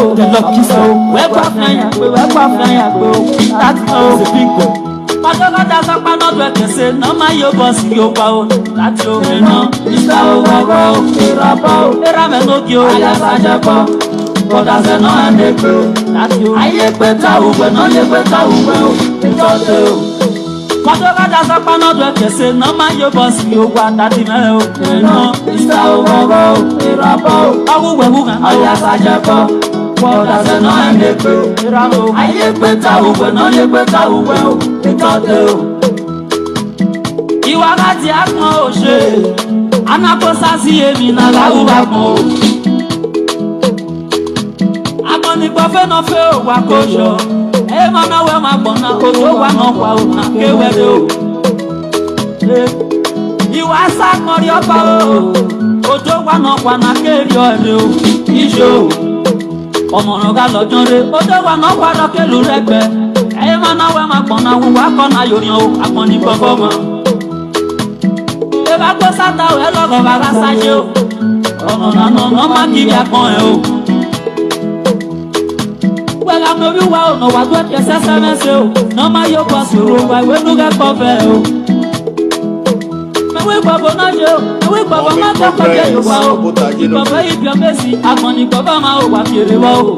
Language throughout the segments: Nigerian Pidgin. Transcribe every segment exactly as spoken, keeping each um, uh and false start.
The lucky soul. Where kwa flying, where kwa flying, that's all the big boy. Patoka da sakpa no dwe kese, no ma yo boss yo pa o. That's your no. Isa o go go, era pa o. Era me no kyo, ya sa je pa. But as a no and the crew. That's you. Aye pe ta u we no ye pe ta u we o. It's all you. Patoka da sakpa no dwe kese, no ma yo boss yo pa, that's me o. No, isa o go go, era pa o. Awu we hu ga. Aya sa je pa. But as a no and the crew. Era no. Aye pe ta u we no ye pe ta u we o. It's all you. Iwa ga ti akon o se. Ana ko sa si emi na la u ga kon o. Akoni po fe no fe o wa ko so. E ma na we ma gbon na o to wa no wa o na ke we de o. Eh. Iwa sa ko ri opa o. O to wa no wa na ke ri o de o. Ijo. Ọmọràn ga lọ́jọ́ rẹ̀, ó dé wa náà wá lọ́kẹ́lù rẹpẹ. Ẹ má náà wá máa pọ̀n náà wá kọ́ náà yóò yan o, àpọ̀n ní gbọ́ngàn mọ́. Ẹ bá gbọ́ sáta ò, ẹ lọ́gọ̀ bàbá sáyé o. Ọ̀nà nànà náà má kiri àpọ̀n ẹ̀ o. Wẹ́gà mi orí wa ọ̀nà wà tó ẹ̀kẹ́ sẹ́sẹ́ mẹ́sẹ̀ o. Náà má yóò pọ̀ sí òru wa ìwé nú rẹ̀ pọ̀ bẹ́ẹ̀ o. Mewé gbọ̀gbọ̀ náà yé o, mewé gbọ̀gbọ̀ má tọ́ kọjá yóò wá o. Ìgbọ̀gbọ̀ ibi ọmọ èsì, àpọ̀n ní gbọ̀gbọ̀ máa wà kéré wá o.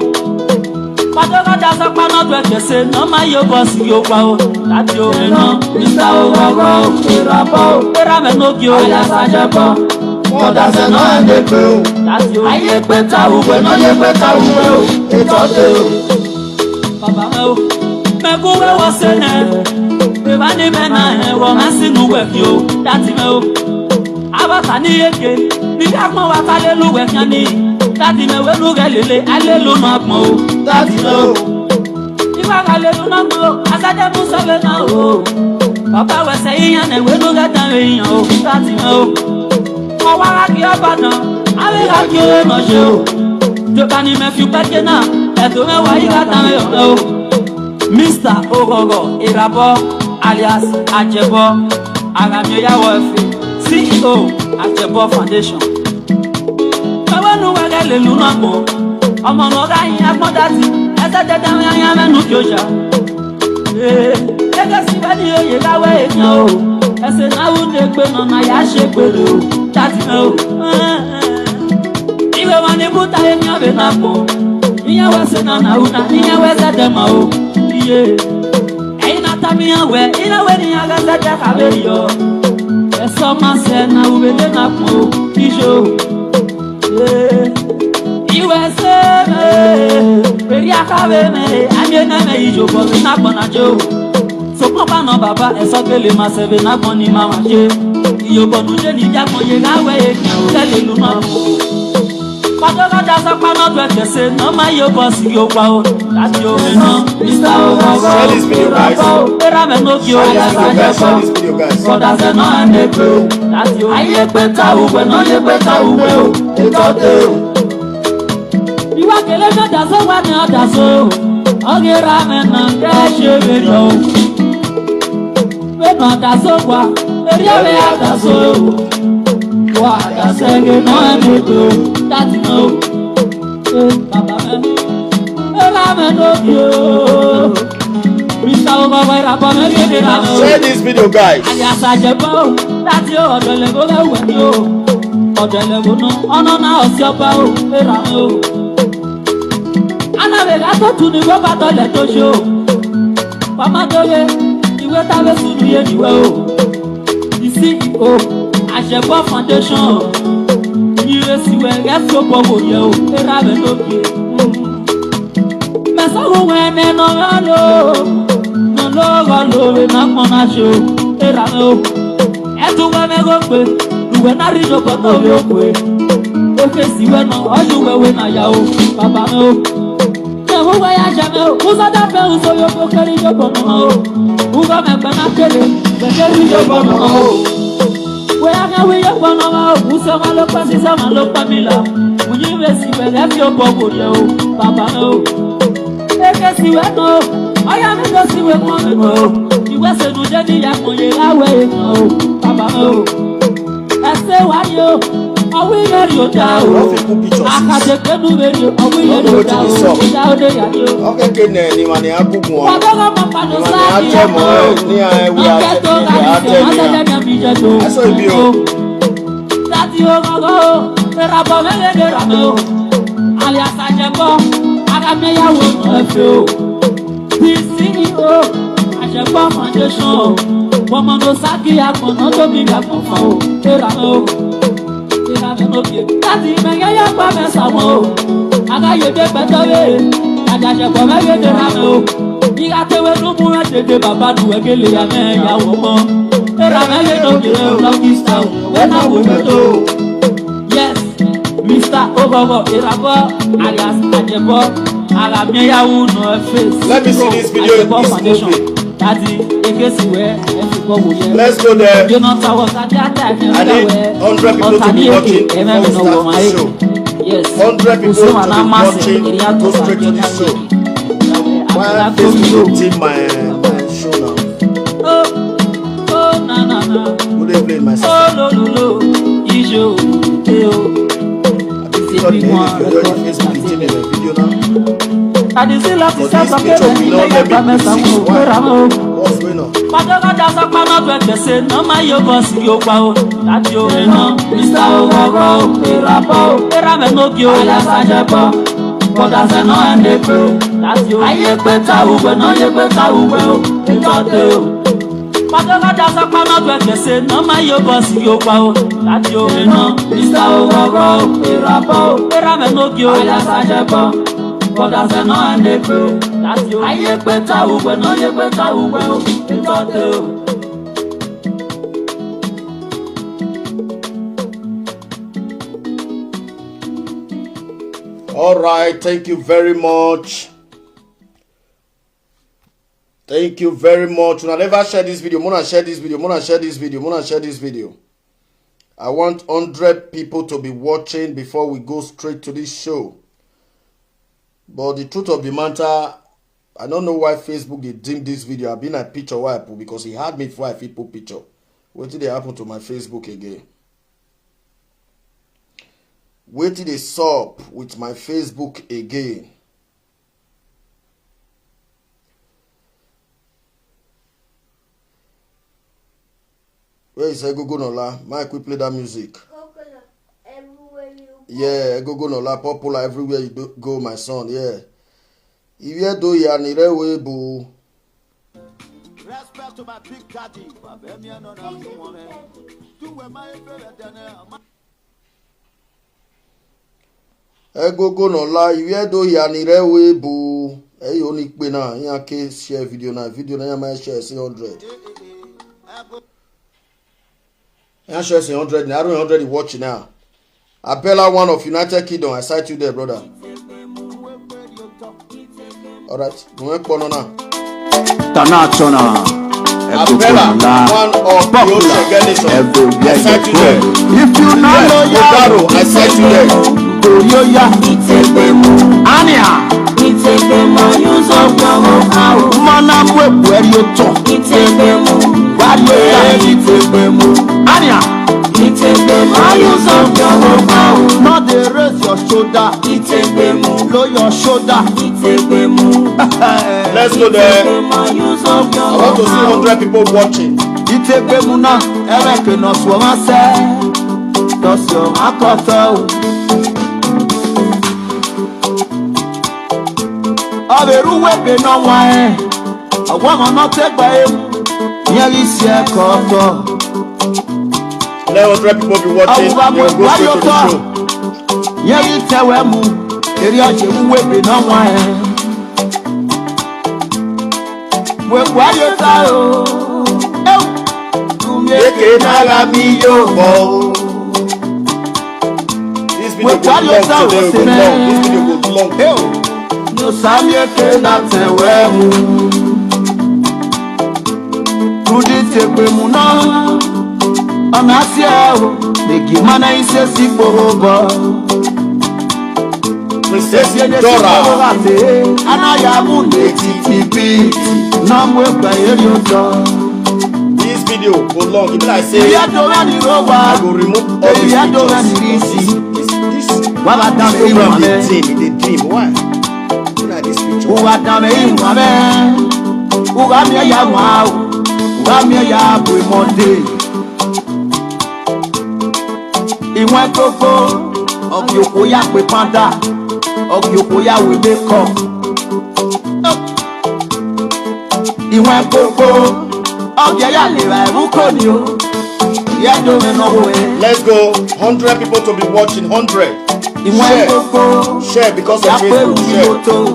Pàtó kọjá sọ pé náà tó ẹ̀kẹ́ ṣe, náà má yóò bọ̀ sí yóò wá o. Láti orin náà, Mr. Ogogo, ìrọ̀bọ̀ o. Pera mẹ́ n'oge o. Ayasa jẹ bọ̀. Kọjá sẹ náà ẹ̀ lè pé o. Láti orin. Ayé pé ta òwe náà, yé pé ta òwe o. Ètò dé o. Baba mẹ́ o. Mẹ́kú wẹ́wọ́ sẹ́nẹ̀. Bébà ní bẹ́ẹ̀ náà ẹ̀ wọ́n máa sínú wẹ̀ kí o. Láti mẹ́ o. Abata ni eke, ni akpọ wa ta lelu we fiani. Dadi me wenu ge lele, alelu na akpọ o. Dadi me o. Iwa ga lelu na akpọ o, asade mu sebe na o. Papa we se iya ne wenu ge ta we iya o. Dadi me o. Mo wa ga ki oba na, awe ga ki o no je o. Jokani me fi peke na, e to me wa iga ta we o. Mr. Ogogo, Irabo, alias Ajebo, Aramioya Wealthy, C E O, Ajebo Foundation. Mewenu wege lelu na mo, ọmọ no ga yin agbon dati, ẹsẹ dẹdẹ rin aya mẹnu kí o ṣá. Ee, gẹ́gẹ́ sí bá ní oyè láwẹ́ èèyàn o, ẹsẹ̀ náà wù ní pé nana yà á ṣe pẹ̀lú o, dati mẹ́ o. Iwe wani buta emi abe na po. Iya wese na na una, iya wese dema o. Iye. Eina tami awe, ina we ni aga se de kabe yo. Eso ma se na ube de na po. Ijo. Eh. Iwe se me. Eri akabe me, anye na me ijo bo na po na jo. So papa no baba, eso kele ma se be na po ni mama je. Iyo bo nu je ni ja ko ye ga we, kele lu ma po. Pàtó kọjá sọ pé náà tó ẹ̀kẹ́ ṣe náà máa yóò bọ̀ sí yóò pa o. Láti orin náà, Mr. Ogogo. Share this video, guys. Pera mẹ́ n'oge o. Share this video, guys. Share this video, guys. Kọjá sẹ náà ẹ̀ lè pé o. Láti orin. Ayé pé ta òwe náà, ayé pé ta òwe o. Ètò dé o. Iwa kele mẹ́ dà sọ wá ní ọ̀dà sọ. Ọ̀gẹ̀rẹ̀ mẹ́ nà ń kẹ́ ṣe wẹ̀rẹ̀ o. Mẹ́nu adaso wa, eri ere adaso. Wa adasenge no emeto, dati no. Eh, baba me. Ela me no yo. Mr. Ogogo, Irabo me, Irabo. Share this video, guys. Ayasa jebo, dati o, odele go le we yo. Odele go no, ono na osioba o, era o. Ana be ga to tu ni go ba to le to show. Pamadoye, iwe ta be sunu ye niwe o. The C E O, Ashebo Foundation. Ire siwe ge so bobo ye o, era be no ke. Mesago we ne no lo, no lo go lo we na mo na show, era o. Etu we me go pe, uwe na ri jo ko to yo pe. Ofe siwe no, oju we we na ya o, baba o. Ke wo wa ya jame o, uza da pe uzo yo ko keri yo bono o. Ugo me pe na kele, pe keri yo bono o. We ya ke we yo bono o, uzo ma lo pa si sa ma lo pa mi la. Unyi we si we le fi o bo wo ye o, baba o. Eke si we no, oya mi lo si we mo me mo. Iwe se nu je ni ya mo ye la we o, baba o. Ese wa yo, Ọwụyeri ụda o. Akajekwenu weri ọwụyeri ụda o. Ụda ode ya yo. Okeke ne ni mani agugun. Wadọrọ maka no saki ya mo. Ni a ewu a. Aso ibi o. Dati ogogo, erabo mele de ramo. Alias Ajebo, agameyawo no efe o. The C E O, Ajebo Foundation. Woman no saki ya mo no to mi ya mo fa o. Eramo. Tati mege ya pa me samo. Aga ye de petowe. Aga je ko mege de na me o. Iga tewe nu mu e de de baba nu e gele ya me ya wo mo. Era mege no ke o lucky star. We na wo me to. Yes, Mister Ogogo Irabo alias Ajebo. Aga me ya wu no face. Let me see this video. Ajebo This Foundation. Movie. Daddy, Ekesiwe, Efukowoye. Let's go there. Jonathan was at that time. I need hundred people to be watching before we start the show. Yes. Hundred people to be watching. Go straight to the show. Why Facebook go team my, my show now? Oh, oh, na, na, na. Who dey play my sister? Oh, lo, lo, lo. Ijo, eh, oh. I think you got the video. Your Facebook is teaming the video now. I dey see love. For this picture, we don't let people see why. What's going on? Padogo da sọ pa náà tó ẹ̀jẹ̀ ṣe náà máa yọ bọ̀ sí yóò pa o. Láti orin náà, Mister Ogogo o, Irabo o, Era Menogi o, Alias Ajebo. Bọ̀dà ṣe náà ẹ̀ lè pé o. Láti orin. Ayé pé ta òwe náà, ayé pé ta òwe o. Ìjọ dé o. Padogo da sọ pa náà tó ẹ̀jẹ̀ ṣe náà máa yọ bọ̀ sí yóò pa o. Láti orin náà, Mister Ogogo o, Irabo o, Era Menogi o, Alias Ajebo. Bọ̀dà ṣe náà ẹ̀ lè pé o. Láti orin. Ayé pé ta òwe náà, ayé pé ta òwe o. Ìjọ dé o. All right, thank you very much. Thank you very much. Una never share this video. Mona share this video. Mona share this video. Mona share this video. I want hundred people to be watching before we go straight to this show. But the truth of the matter, I don't know why Facebook dey dim this video. I been a picture why I put because he had me before I fit put picture. Wetin dey happen to my Facebook again? Wetin dey sup with my Facebook again? Where is Egogo Nola? Mike, we play that music. Popular everywhere you go. Yeah, Egogo Nola, popular everywhere you do, go, my son. Yeah. Iwe do ya ni re we bu. Respect to my big daddy. Egogo Nola, iwe do ya ni re we bu. Eyo ni pe na, yan ke share video na, video na yan ma share six hundred. Yan share six hundred na, around hundred watch now. Abella one of United Kingdom, I sight you there, brother. All right, we went corner now. International. Abella, one of the popular everywhere you go. If you not loyal, I sight you there. Koyoya. Ania. Mana mwe bweri oto. Bweri oto. Ania. No dey raise your shoulder. Low your shoulder. Let's go there. I want to see hundred people watching. Itegbemuna, ereke no suoma se. Tosio akoto. Aberu webe no wa e. Awa mo no te gba e. Yeri si e koto. Let hundred people be watching. They will go straight to the show. Yeri tewe mu. Eri aje mu webe no wa e. Mwe kwa yo ta o. Eu. Eke na la mi yo bo. This video go long today, go long. This video go long. Yo, Sammy Eke na tewe mu. Kudi tekwe mu na. Ona si e o, megi mana ise si kporo bo. Princess Dora. Ana ya mu ne titi bi. Na mwe gba eri oto. This video Yo, go long. If I say, I go remove all these pictures. This, this, this program dey dream, e dey dream. Why? Look at this picture. Ugadame iwame, ugamia ya wao, ugamia ya bwe monde. Iwe koko, ogioko ya kwe panda, ogioko ya we make up. Iwe koko, ogia ya le ra ewu ko ni o. Ya do me no wo e. Let's go. Hundred people to be watching. Hundred. Iwe koko, share because of Facebook. Share.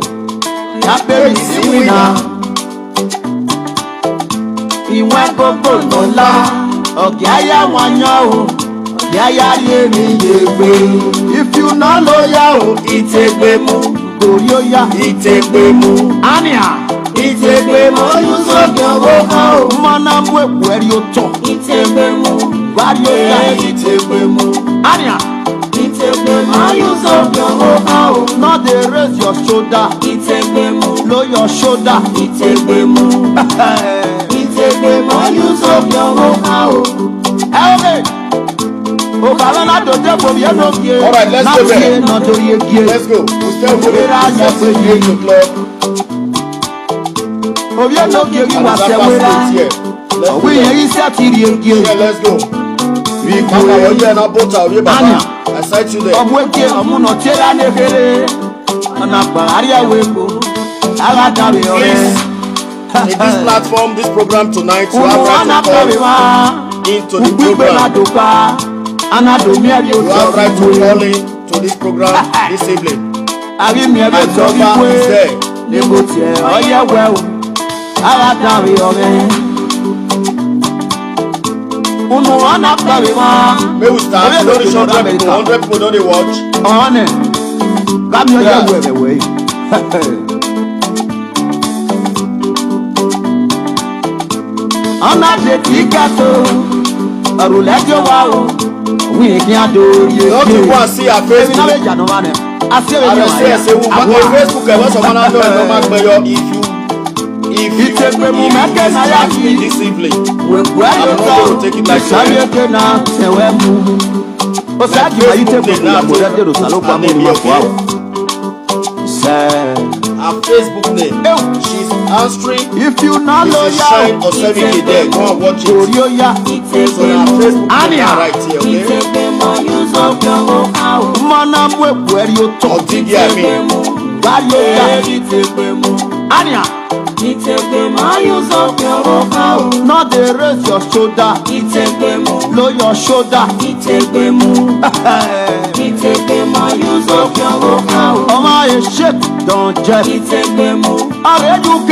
Ya pe mi si winner. Iwe koko no la, ogia ya wanyo o. Ogia ya ye mi ye gbe. If you no loyal o, itegbe mu. Gorio ya. Itegbe mu. Ania. Itegbe mu. Use oge owo kan o. Mana mwe kweri oto. Itegbe mu. Gorio ya. Itegbe mu. Ania. Itegbe mu. Use oge owo kan o. No dey raise your shoulder. Itegbe mu. Low your shoulder. Itegbe mu. Itegbe mu. Use oge owo kan o. Hey. All right, let's go there. Let's go. We still go to eight o'clock. Another fast food here. Let's go there. Yeah, let's go. Mama, oye na bota, oye baba. I sight you there. Please, in this platform, this program tonight, you have right to call into the program. You have right to call in to this program this evening. And number is there. May we start. Don't reach hundred people. Hundred people don dey watch. Yeah. Ona de tikato, arulẹjọ wa o, wi ki a do ye. Don't you go and see her Facebook? Èmi náà lè jà náà wá ni. A ṣe èmi náà wá ni. Facebook ẹ̀ wọ́n sọ fún Anadó ẹ̀ ló máa gbẹ̀yọ if you, if you, if you, this evening. Wẹ̀wẹ̀ ló sọ, ìsàlẹ̀ èké náà ṣẹ̀wẹ̀ mu. Ó ṣáàjì máa yí tẹ́kùn ìyàwó rẹ̀ dèrò sálópa mú ni wọ́n fọ́ àwọn. Her Facebook name. She's answering. If you not loyal, Shine Osemi Kide. Go and watch it. So her Facebook name right here, okay? Mana mwe kweri oto. Otigi Ami. Ania. No dey raise your shoulder. Low your shoulder. Ọmọ ayé shake don jẹ. Ọ̀rẹ́ U K.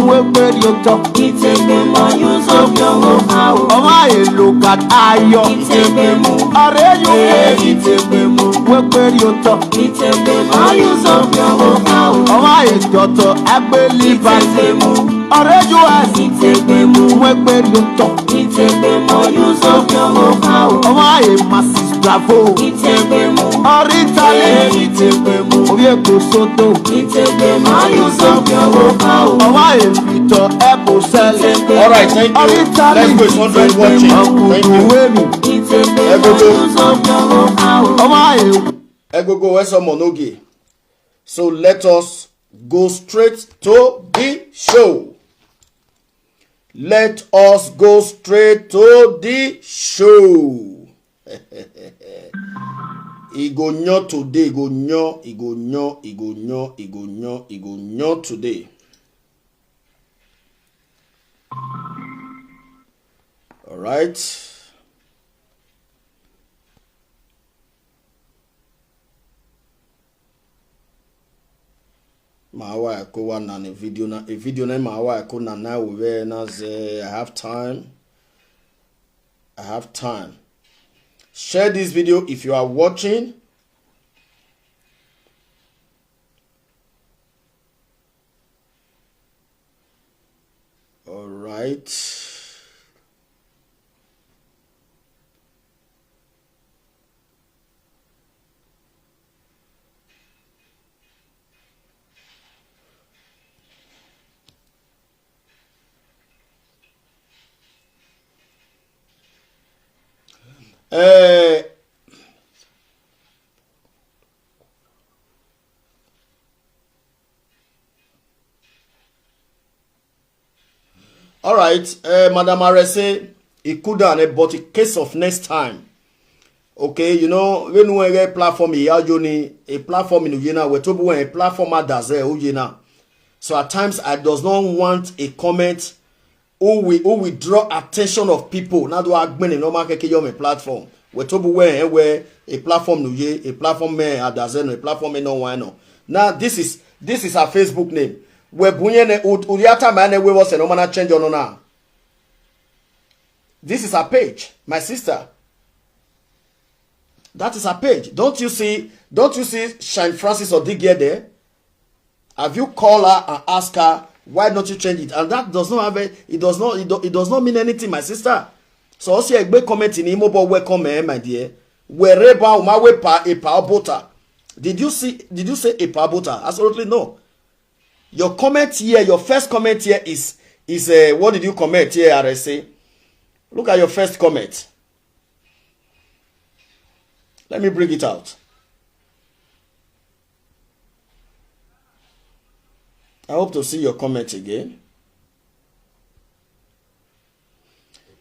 Wé pé di o tọ́. Ọmọ ayé look at ayọ̀. Ọ̀rẹ́ U K. Wé pé di o tọ́. Ọmọ ayé dọ̀tọ̀ ẹgbẹ́ Liverpool. Ọ̀rẹ́ U S. Wé pé di o tọ́. Ọmọ ayé Masis Bravo. Ọ̀rẹ́ Italy. Orí èkó sódò. Ọmọ ayé Victor Epo Sẹ́lẹ̀. All right, thank you. Let's go, it's hundred watching. Thank you. Ẹ gbogbo. Ọmọ ayé. Ẹ gbogbo, ẹ sọ mọ̀ n'oge. So let us go straight to the show. Let us go straight to the show. E go nyo today, e go nyo, e go nyo, e go nyo, e go nyo, e go nyo today. All right. Mahawa Eko wa na ne video na, e video na Mahawa Eko na na we na ze, I have time. I have time. Share this video if you are watching. All right. Eh, all right, uh, Madam Arese, e cool down, eh, but in case of next time, okay, you know, when we get platform, e ajo ni a platform in Uyena, we to be a platform at Daze Uyena. So at times, I does not want a comment who will, who will draw attention of people. Now do I bring a normal Keke Yomi platform. We to be where, eh, where a platform Nuye, a platform me Adazeno, a platform me no one no. Now this is, this is her Facebook name. We bunye ne ut udiata mane we was a normal change on now. This is her page, my sister. That is her page. Don't you see? Don't you see Shine Francis Odigie there? Have you called her and asked her why don't you change it? And that does not have a, it does not, it, do, it does not mean anything, my sister. So also a great comment in Imo, but welcome, eh, my dear. Wherever Umawe pa a power butter. Did you see? Did you say a power butter? Absolutely no. Your comment here, your first comment here is is uh, what did you comment here, R S A? Look at your first comment. Let me bring it out. I hope to see your comment again.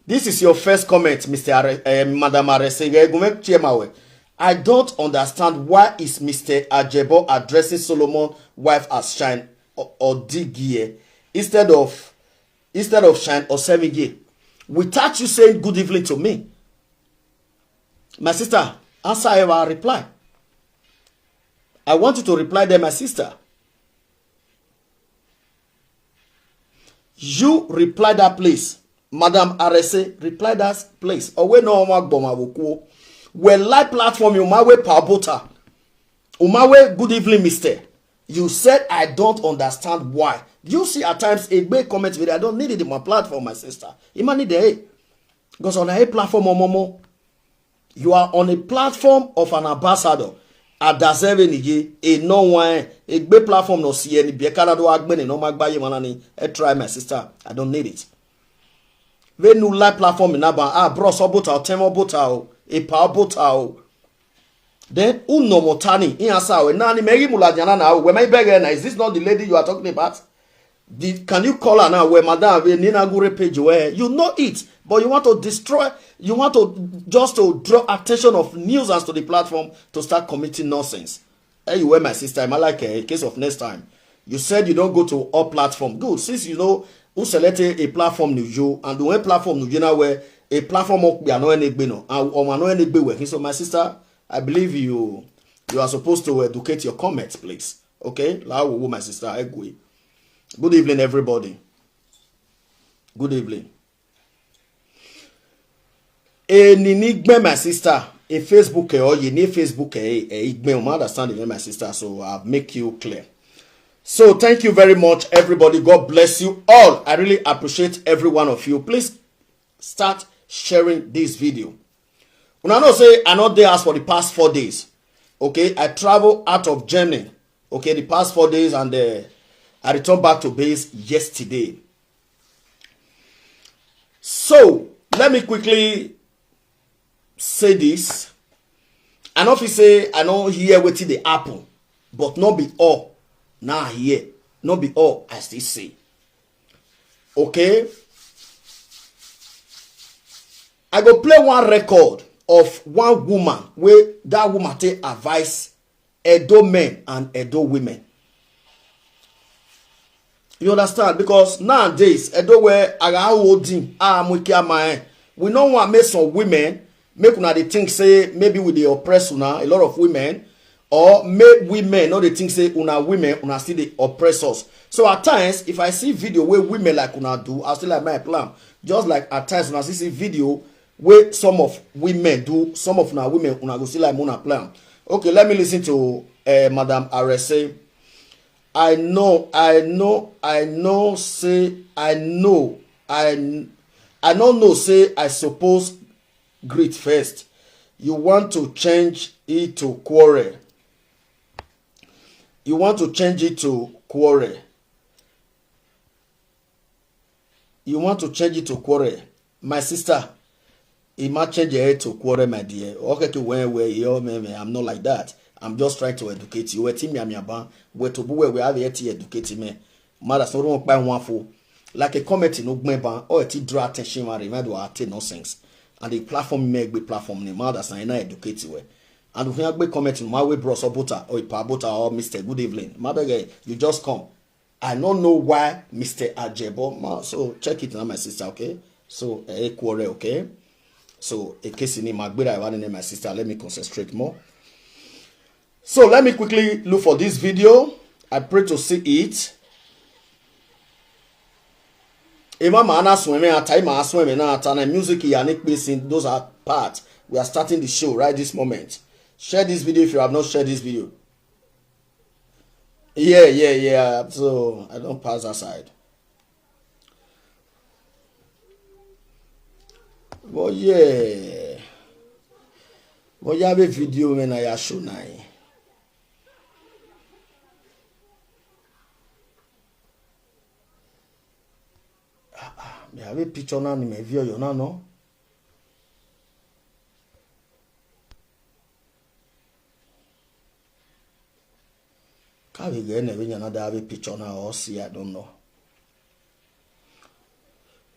This is your first comment, Mister Are, uh, Madam Arese. I don't understand why is Mister Ajebo addressing Solomon wife as Shine Odigie instead of instead of Shine Osemigie without you saying good evening to me. My sister, answer our reply. I want you to reply there, my sister. You reply that place. Madam Arese, reply that place. Owe no ma gboma woko. We live platform you my way pabota. Umawe, good evening, mister. You said I don't understand why. You see, at times a big comment with I don't need it in my platform, my sister. Imani day. Because on a platform, momo. You are on a platform of an ambassador. Adazere Nige, a no one, a big platform no C N B, Canada, Agbeni, no Magbaye Manani, a try, my sister. I don't need it. When you live platform in Aba, ah, bro, so buta, temo buta, a power buta. Then Uno Motani in Asawe Nani Mary Mulajana now. Where my beggar, is this not the lady you are talking about? The, can you call her now? Where Madam Nina Gure page where you know it, but you want to destroy, you want to just to draw attention of news as to the platform to start committing nonsense. Hey, you were my sister. Am I like a case of next time? You said you don't go to all platform. Good. Since you know who selected a platform new you and the way platform new you know where a platform of we are not any no and um, are not any working. So my sister, I believe you you are supposed to educate your comments, please. Okay? Lawo, my sister, Egwe. Good evening, everybody. Good evening. A nini gbe my sister. A Facebook eh, or you need Facebook eh, eh, igbe, I understand it, my sister. So I'll make you clear. So thank you very much, everybody. God bless you all. I really appreciate every one of you. Please start sharing this video. Una know say I not there as for the past four days. Okay, I travel out of Germany. Okay, the past four days and uh, I returned back to base yesterday. So let me quickly say this. I know if you say I know hear what they happen, but not be all. Now here, not be all. I still say. Okay. I go play one record of one woman where that woman take advice Edo men and Edo women. You understand? Because nowadays, Edo where I holding, ah, we no want make some women make una dey think say maybe we dey oppress una, a lot of women, or make women no dey think say una women una still dey oppress us. So at times, if I see video where women like una do, I still like my plan. Just like at times when I see video where some of women do, some of una women una go still like una plan. Okay, let me listen to uh, Madam Arese. I know, I know, I know, say, I know, I, I don't know, say, I suppose greet first. You want to change it to quarrel. You want to change it to quarrel. You want to change it to quarrel. My sister, Ima change your head to quarrel, my dear. Okay, okay, when we hear me, me, I'm not like that. I'm just trying to educate you. We team me, I'm your ban. We to be where we have yet to educate me. Mother, so don't buy one for like a comment in Ogmeban or a tea draw attention and remind you at nonsense. And the platform make the platform name. Mother, so I educate you. And we have a comment in my way, bro, Sobota or Pabota or Mister Good evening. My beg, you just come. I don't know why Mister Ajebo. Ma, so check it now, my sister, okay? So, eh, quarrel, okay? So, a case in Magbira, I want to name my sister. Let me concentrate more. So, let me quickly look for this video. I pray to see it. Emma Mana swimming, Ataima swimming, now Atana music, Yannick Basin, those are part. We are starting the show right this moment. Share this video if you have not shared this video. Yeah, yeah, yeah. So I don't pass that side. But yeah. But you have a video when I show now. Ah, ah, me have a picture now in my view, you know, no? Kavi gene we nyana da have a picture now or see, I don't know.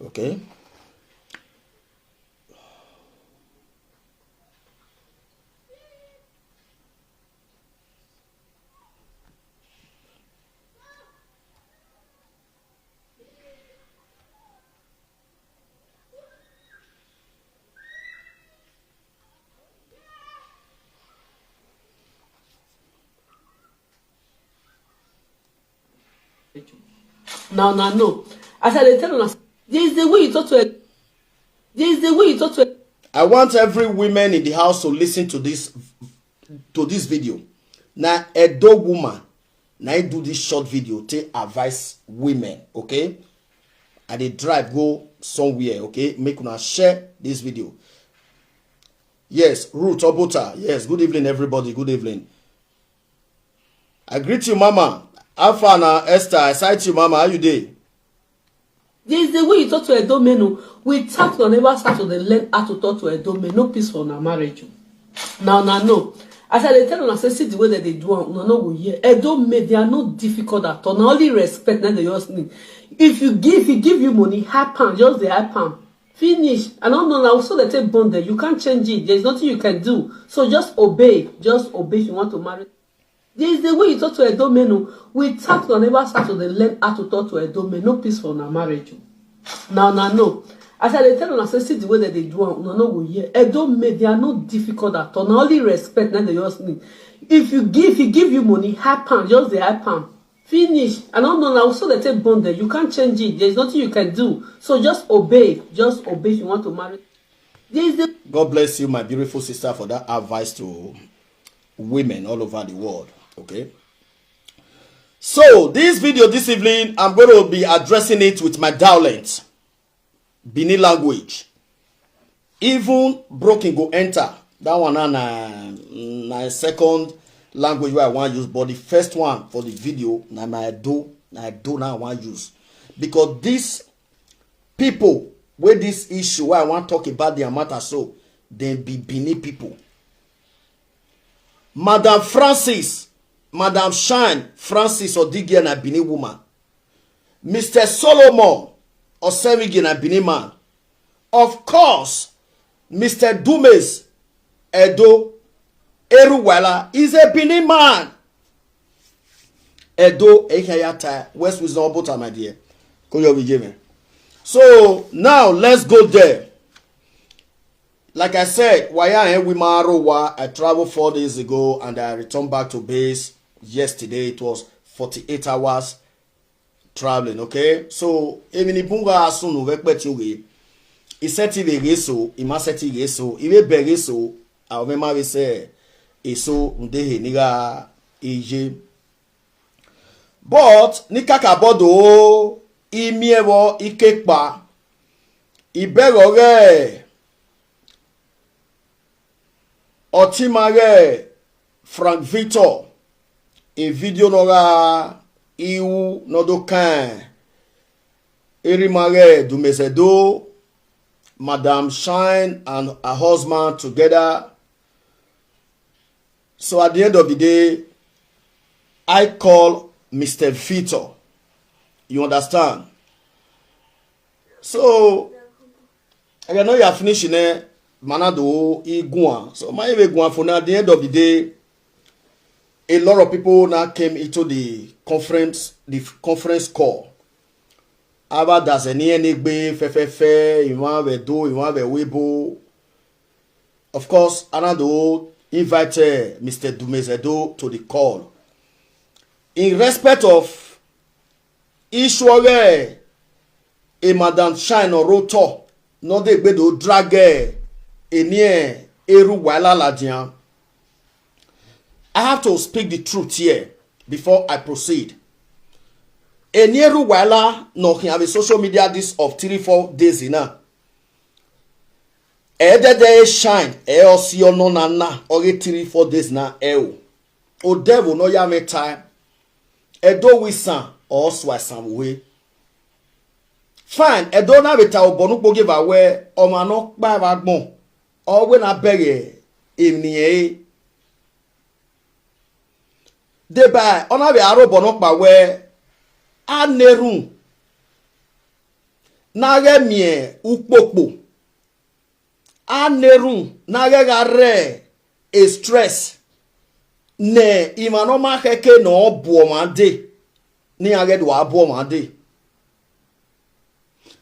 Okay. Now, now, no. As I dey tell una, there is the way you talk to a, there is the way you talk to a. I want every women in the house to listen to this, to this video. Now, Edo woman, now I do this short video to advise women, okay? I dey drive go somewhere, okay? Make una share this video. Yes, Ruth Obota. Yes, good evening, everybody. Good evening. I greet you, Mama. How far now, Esther? I sight you, Mama. How you dey? There is the way you talk to Edo men o. We talk to never start to dey learn how to talk to Edo men. No peace for una marriage o. Now, now, no. As I dey tell una, say, see the way that they do am, una no go hear. Edo men, they are not difficult at all. Na only respect na they just need. If you give, if he give you money, hype am, just dey hype am. Finish. I don't know now. So they take bond there. You can't change it. There's nothing you can do. So just obey. Just obey if you want to marry. There is the way you talk to Edo men o. We talk to never start to dey learn how to talk to Edo men. No peace for una marriage o. Now, now, no. As I dey tell una, say, see the way that they do am, una no go hear. Edo men, they are not difficult at all. Na only respect na they just need. If you give, he give you money, hype am, just dey hype am. Finish. I don't know now. So they take bond there. You can't change it. There's nothing you can do. So just obey. Just obey if you want to marry. There is the God bless you, my beautiful sister, for that advice to women all over the world. Okay. So this video this evening, I'm going to be addressing it with my dialect, Bini language. Even broken go enter. That one na, na, na second language where I want use, but the first one for the video na my do, na do now I want use, because this people where this issue where I want talk about their matter, so they be Bini people. Madam Francis, Madam Shine Francis Odigie na Bini woman. Mister Solomon Osemigi na Bini man. Of course, Mister Dumes Edo Eruwala is a Bini man. Edo Ehayata, West Wisdom Obota, my dear. Koyo Vijeme. So now let's go there. Like I said, Waya and Wimarowa, I traveled four days ago and I returned back to base yesterday. It was forty-eight hours traveling, okay? So, emi ni bunga asunu vekpeti oge. I seti ve geso, I ma seti geso, I ve be geso, a ove ma ve se, eso ndehe niga ije. But, ni kaka bodo, I mievo, I kekpa, I bego ge, Otima ge, Frank Victor, a video no ga, iu no do kan, Erima ge, Dumese do, Madam Shine and her husband together. So at the end of the day, I call Mister Victor. You understand? So I know you are finishing it. Manado Iguan. So my Iguan for now, at the end of the day, a lot of people now came into the conference, the conference call. Aba dazeni enigbe fefefe, iwan vedo, iwan vewebo. Of course, Anado invited Mister Dumezedo to the call. In respect of issue, a Madam Shine or Roto, no de gbedo drag eni eru wahala ladian. I have to speak the truth here before I proceed. Eni eru wahala no can have a social media this of three, four days enough. Edede e Shine, e osi ono na na, oge three, four days na e o. O devil no ya me time. Edo wisan, o swa san we. Fine, Edo na beta obonu kpoge va we, o ma no pa va gbon. O we na bege eni e. De ba, o na be aro bono pa we, a nerun. Na ge mie ukpokpo. A nerun, na ge ga re e stress. Ne, ima no ma keke no buo ma de. Ni a ge do a buo ma de.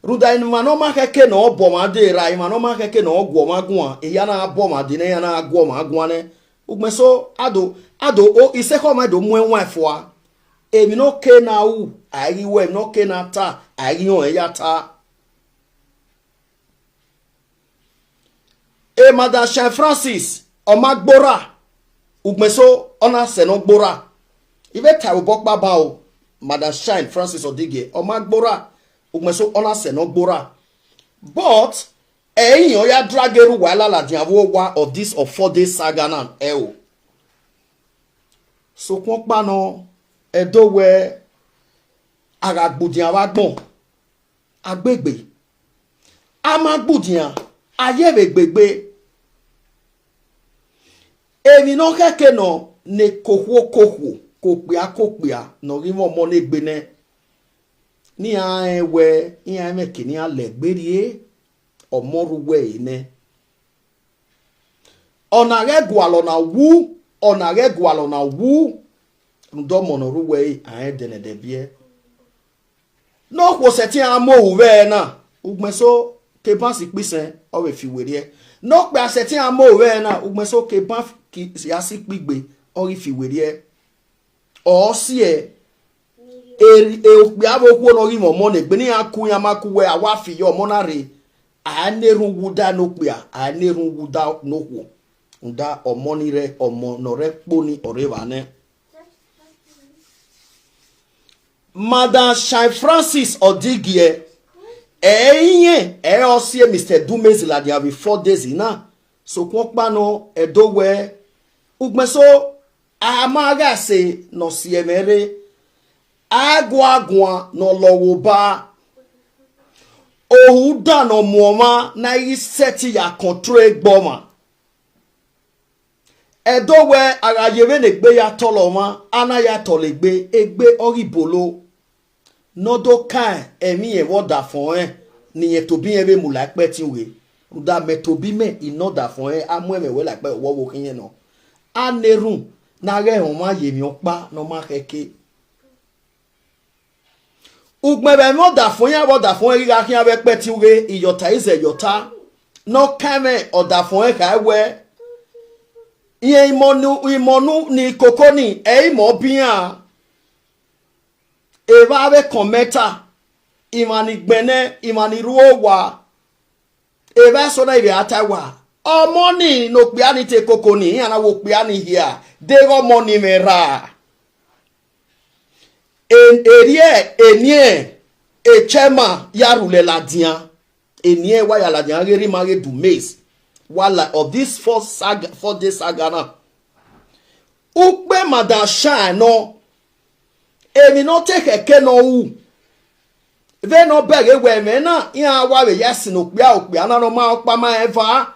Ruda ima no ma keke no buo ma de ra, ima no ma keke no guo ma guan. E ya na buo ma de ne, ya na guo ma guan ne. Ugbe so, ado, ado, o, ise ko ma do mu en wa fua. Emi no ke na u, a gi we, emi no ke na ta, a gi on e ya ta. E Madam Shine Francis, o ma gbora. Ugbe so, ona se no gbora. Ive ta u bokpa ba o, Madam Shine Francis Odige, o ma gbora. Ugbe so, ona se no gbora. But, eyin o ya drag eru wa la la di awo wa of this of four day saga na, e o. So, kwon pa no, Edo we, a ga gbudi awa gbon. Agbegbe. A ma gbudian, a ye vbe gbegbe. Emi no keke no ne kohwo kohwo, kokpia kokpia, no ghi vwọ ọmọ ne gbe nẹ. Ne iran rẹn wẹ, iran mwẹ ke ne iran lẹgbe rrie, ọmọ ru wẹ ehe nẹ. Ọna ghẹ gualọ na wu, ọna ghẹ gualọ na wu, rhunmwuda ọmọ ne ọ ru wẹ, a rẹn dẹnẹdẹ biẹ. Ne okhuo sẹtin a mu ohu vwẹ ẹre na, ugbẹn so keban si ikpe isẹn, ọ vbe fi werriẹ. Ne okpia sẹtin a mu ohu vwẹ ẹre na, ugbẹn so keban ki ya si ikpe igbe, ọ ghi fi werriẹ. Ọ siẹ, e, e, okpia vbe okhuo ne ọ ghi mwẹ ọmọ ne egbe ne iran ku iran ma ku wẹ, a wa fi yọ ọmọ na rre, a i na erhunmwu da ne okpia, a i na erhunmwu da ne okhuo. Rhunmwuda ọmọ ni rre ọmọ ne ọ rre kpo ni ọ rre evba nẹ. Madam Shine Francis Odigie, ẹ i rẹn, ẹ i re ọ si e Mister Dumezi ladian vbe four days na. Sokpan ọkpa nọ, Ẹdo wẹẹ, ugbẹn so, a ma gha ẹse ne ọ si ẹmwẹ rre, a gua guan ne ọ lọghọ oba, ohu dan ne ọ mu ọmwa ne a i ghi sẹtin ya control egbe ọmwa. Ẹdo wẹẹ a gha ye vbene egbe ya tọlọ ọmwa, a na ya tọlọ egbe, egbe ọ ghi bolo. Ne ọ do kan ẹmwẹ irẹn vbe ọdafọn rẹn, ne irẹn tobọ irẹn vbe mu la ikpẹtin ughe. Rhunmwuda mẹ tobọ imẹ, I na ọdafọn rẹn, a mu ẹmwẹ ruẹ la ikpẹ, wọ vbe okhiẹn nọ. A na erhunmwu ne a ghẹ họn ọmwa ye emwi ọkpa ne ọ ma khẹke. Ugbẹn vbe ẹmwẹ ọdafọn iran vbe ọdafọn rẹn ghi gha khian vbe ẹkpẹtin ughe, iyọta izẹ iyọta, ne ọ kan ẹmwẹ ọdafọn rẹn khare wẹẹ, irẹn imọ nu, imọ nu ni koko ni, ẹ i mọ bian. Evba vbe kọmẹta, imwa ni gbẹnnẹ, imwa ni ru owa, evba eso na ivbe a ta wa, ọmọ ni ne okpia ni te koko ni, iran na wẹ okpia ni hia, deghẹ ọmọ ni mwẹ ra. E, eriẹ, eniẹn, echẹma ya rhulẹ ladian. Eniẹn wa ya ladian ghe rhie ima ghe Dumezi. Wa la of this four saga, four day saga na. Ukpe Madam Shine nọ, emwi ne ọ te khẹke ne ọ ru, Ve no bẹghe wẹ ẹmwẹ na iran wa vbe ya ẹsin ne okpia, okpia na ne ọ ma ọkpa ma rẹn eva,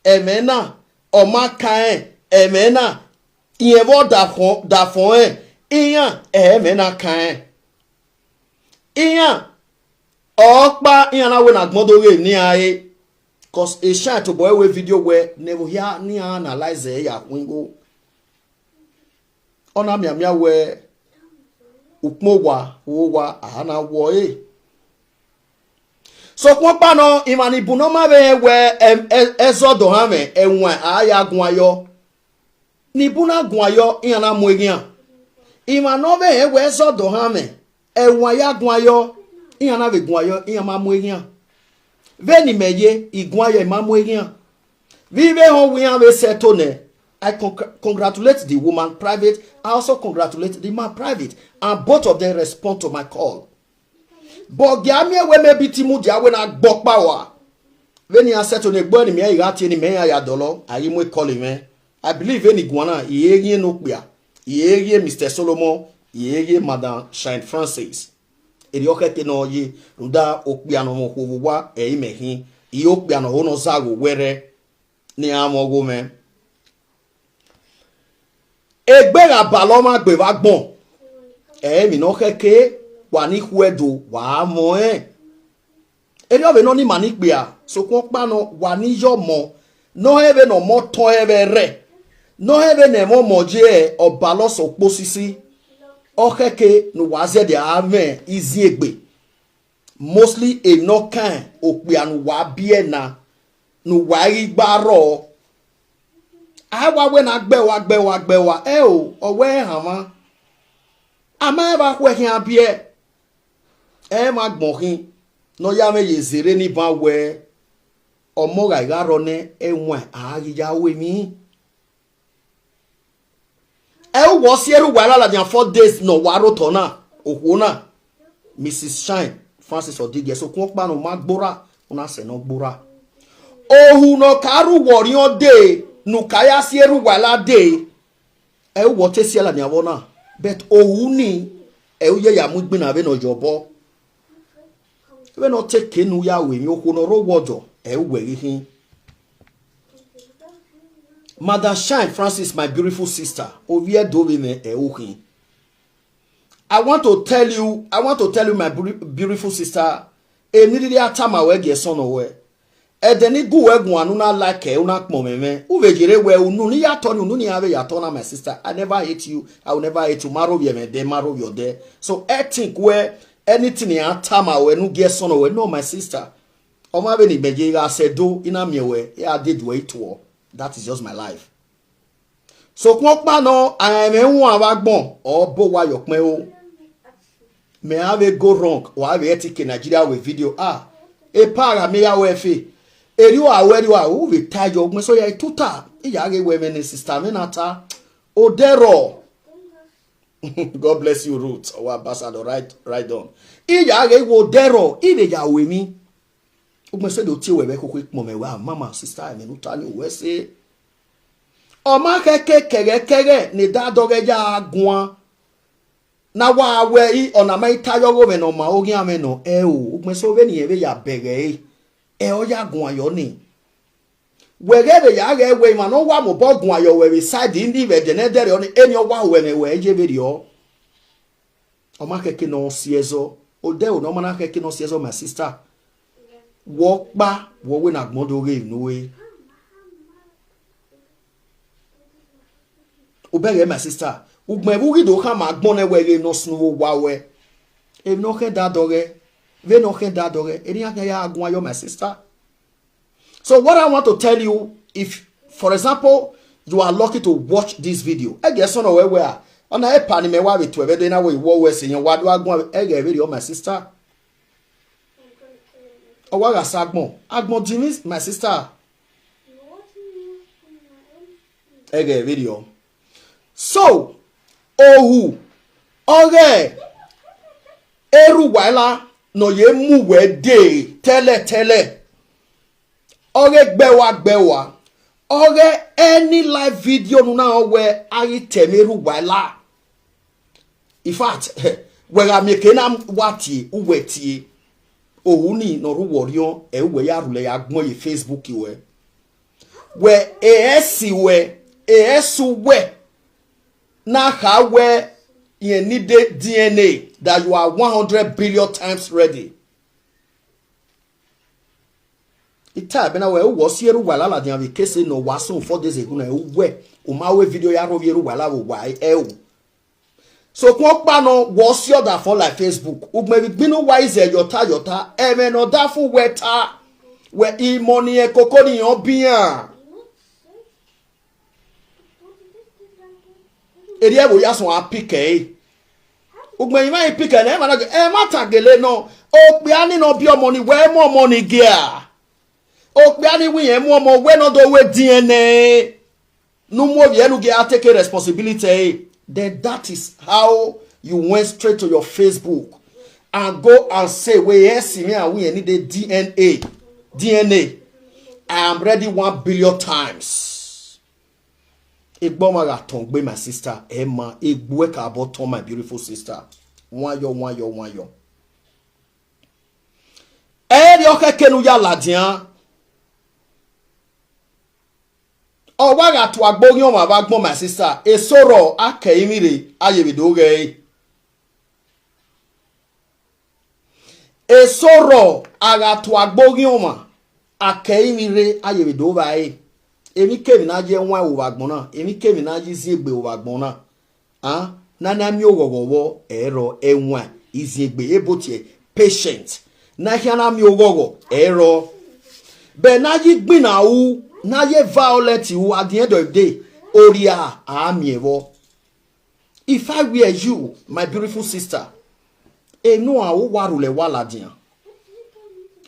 ẹmwẹ na ọ ma kan rẹn, ẹmwẹ na irẹn vbe ọdafọn, dafọn rẹn, iran ẹmwẹ na kan rẹn. Iran ọkpa iran na wẹ ne agbọn do ghe ne iran re, cos Eshine tobọ ẹre video wẹ ne ẹvbo hia ne iran analyze ẹre ya khuẹn igho. Ọ na mianmian wẹ ukpọn owa, uwa a na wọ ẹre. Sokpan ọkpa nọ, emwa ni bun ne ọ ma vbe rẹn wẹ ẹzọ dọhan mwẹ, ẹwaẹn a ya guan yọ. Ni bun na guan yọ, iran na mu eghian. Emwa ne ọ vbe rẹn wẹ ẹzọ dọhan mwẹ, ẹwaẹn ya guan yọ, iran na vbe guan yọ, iran ma mu eghian. Vbene imẹ ye, I guan yọ, I ma mu eghian. Vbe I vbe họn wẹ iran vbe settle nẹ, I con- congratulate the woman private, I also congratulate the man private, and both of them respond to my call. But gia miẹn wẹ maybe te I mudia wẹ ne a gbe ọkpa ua. Vbene iran settle ne egbe ne imẹ i gha tie ne imẹ iran ya dọlọ, a ghi mu call mwẹ. I believe vbene I guan na, I re ghian ne okpia, I re ghian Mister Solomon, I re ghian Madam Shine Francis. Erriọ khẹke ne ọ ye, rhunmwuda okpia ne ọ mwẹ okhuo vbe owa ẹre imẹ khin, I re okpia ne ọ ho ne ọ zagha owẹrẹ ne iran mwẹ ọghomwẹ. Egbe gha balọ ọmwa gbe vbe agbọn, ẹ emwi ne ọ khẹke, wa ni khuẹdo wa mwẹ ọnrẹn. Erriọ vbe ne ọ ni ima ni kpia, sokpan ọkpa nọ wa ni yọ ọmọ, ne ọ hẹn vbene ọmọ tọn ẹvwẹ rẹ, ne ọ hẹn vbene ẹmwẹ ọmọ ye ọbalọ sẹ okposisi, ọ khẹke ne uwa zẹdẹ a mwẹ iziegbe. Mostly emwi ne ọ kan okpia ne uwa biẹ na, ne uwa ghi gba rrọọ. A wa wẹ ne a gbe uwa, gbe uwa, gbe uwa, ẹ o, ọ wẹ ẹ hanmwa. A ma ẹmwẹ akhuẹ khian biẹ, ẹ ma gbọn khin, ne ọ ya mwẹ ye zerre ni ban wẹ ọmọ gha gha rrọọ nẹ ẹwaẹn a ghi ya ru emwi. Ẹ u wọ si erha uwa la ladian four days ne ọ wa rre otọ na, okhuo na, Missus Shine Francis Odigie, sokpan ọkpa ne ọ ma gborra, u na sẹ ne ọ gborra. Ohu ne ọ ka rre uwọ orhiọn dee, ne u ka ya si erha uwa la dee, ẹ u wọ te si ẹe ladian vbọ na, but ohu ni, ẹ u ye ya mu igbinna vbene ọ ye obọ. Vbene ọ te ke ne u ya ru emwi, okhuo ne ọ rre owọdọ, ẹ u wẹ ghi khin. Madam Shine Francis, my beautiful sister, ovbi Ẹdo vbe mwẹ ẹ u khin. I want to tell you, I want to tell you, my beauti- beautiful sister, emwi ne I rhirhi a tama ruẹ gie ẹsọn nọ ruẹ. Ẹdẹ ne I gu ruẹ guan ne u na like ẹre, u na kpọnmwẹ mwẹ, u vbe yerre wẹ unu ne I ya tọ ni, unu ne iran vbe ya tọ na, my sister. I never hate you, I will never hate you. Ma rhovbiẹ mwẹ ẹdẹ, ma rhovbiẹ ọdẹ. So ẹ think wẹ anything ne I a tama ruẹ ne u gie ẹsọn nọ ruẹ, no, my sister. Ọ ma vbene imẹ ye gha sẹ Ẹdo, I na miẹn wẹ, I a dede ruẹ tuọ. That is just my life. Sokpan ọkpa nọ, a rẹn mwẹ huan vbe agbọn, ọ bọ owa ye ọkpẹn o. Mẹ a vbe go wrong, wa vbe ẹtin ke Nigeria wẹ video. Ah, epa gha miẹn ya wẹ ẹfe. Erriọ a ru, erriọ a ru, u vbe ta yọ, ugbẹn so ya i tuta. I ya ghe wẹ ẹmwẹ ne sister mwẹ na ta. Odẹrọ. God bless you, Ruth. Our ambassador, right, right on. I ya ghe wẹ odẹrọ, I vbe ya ru emwi. Ugbẹn so do tie wẹ vbe khokho kpọnmwẹ wẹ, ah, mama, sister, ẹmwẹ ne u ta ni, uwẹ sẹ. Ọ ma khẹke kẹghẹkẹghẹ ne da dọghẹ ya guan. Na wa wẹ i, ọna ma i ta yọ ọghomwẹ ne ọ ma oghian mwẹ nọ, ẹ o, ugbẹn so vbene irẹn vbe ya bẹghe ẹre, ẹ ọ ya guan yọ ni. Wẹ ghẹ vbe ya ghẹ wẹ emwa ne ọ wa mobọ guan yọ wẹ vbe side ni vbe ẹdẹ ne ẹdẹrriọ ni, eni ọ wa ru ẹmwẹ wẹ ye vberriọ. Ọ ma khẹke ne ọ si ẹzọ, odẹ ro ne ọ ma na khẹke ne ọ si ẹzọ, my sister. Wẹ ọkpa, wẹ ọ wẹ ne agbọn do ghe unu ue. Ubẹghe, my sister, ugbẹn vbe u ghi do khama agbọn nẹ wẹ ghe emwi ne ọ sunu vbe owa ruẹ. Emwi ne ọ khẹn da dọghẹ, vbene ọ khẹn da dọghẹ, erriọ iran khian ya guan yọ, my sister. So what I want to tell you, if, for example, you are lucky to watch this video, ẹghẹ ẹsọn nọ ruẹ wẹ a, ọna epa ni mẹ wa vbe tuẹ vbe Ẹdo na, wẹ I wọ ruẹ sẹ, iran wa do gha guan, ẹghẹ vberriọ, my sister. Ọ wa gha sa agbọn, agbọn dinmwi, my sister. Ẹghẹ vberriọ. So, ohu ọghe erha uwa la ne ọ ye mu wẹ dee tẹlẹtẹlẹ. Ọghe gbe uwa, gbe uwa. Ọghe any live video ne u na rẹn wẹ a ghi ta ẹmwẹ erha uwa la. In fact, wẹ gha miẹn eke na wa tie, uwẹ tie. Owu ni nọ ru wọ riọn, ẹ uwẹ ya rhulẹ ya gbọn ye Facebook wẹ. Wẹ, e ẹ si wẹ, e ẹ su wẹ. Na kha wẹ, yẹn need D N A, that you are one hundred billion times ready. Ita ẹbẹ na wẹ, uwọ si eru wa lala dian vbe kese nọ wa sun four days ago na, uwẹ, u ma we video ya rho vbe eru wa la vbe uwa ẹ o. So kun ọkpa nọ, wọ si ọdafọn like Facebook. Ugbẹn vbe igbinu wa ize yọta yọta, ẹmwẹ ne ọ da fun wẹ ta, wẹ imọ ni ẹkoko ni ọ bian. Erriẹ vbe oyasun a pikẹ ẹre. Ugbẹn emwa i pikẹ nẹ, emwa na, ẹmwata gele nọ. Okpia ni nọ biẹ ọmọ ni, wẹ mu ọmọ ni gia. Okpia ni wẹ irẹn mu ọmọ, wẹ nọ do we D N A. Ne u mu ovbi ẹre ne u gia take responsibility ẹre. Then that is how you went straight to your Facebook and go and say, wẹ ẹ si mwẹ, a wẹ irẹn need D N A. D N A. I am ready one billion times. Egbe ọmwa gha tọn gbe, my sister, ẹ ma, egbe uwẹ ka obọ tọn, my beautiful sister. Nwayọ, nwayọ, nwayọ. Ẹrriọ khẹke ne u ya ladian. Ọ wa gha tua gbe oghian ọmwa vbe agbọn, my sister, eso rrọọ, a kẹ ẹrinmwi rre, a ye vbe do ghẹ ẹre. Eso rrọọ, a gha tua gbe oghian ọmwa, a kẹ ẹrinmwi rre, a ye vbe do vba ẹre. Emwikemwi ne a ye ẹwaẹn vbe agbọn na, emwikemwi ne a ye iziegbe vbe agbọn na, a, ne a na miẹn oghọghọ vbọ, ẹrọ, ẹwaẹn, iziegbe, ebo tie, patient, ne a khian na miẹn oghọghọ, ẹrọ. Bẹ ne a ye igbinna ru, ne a ye violent ru, at the end of the day, orria a miẹn vbọ. If I were you, my beautiful sister, enu a uwa rhulẹ wa ladian.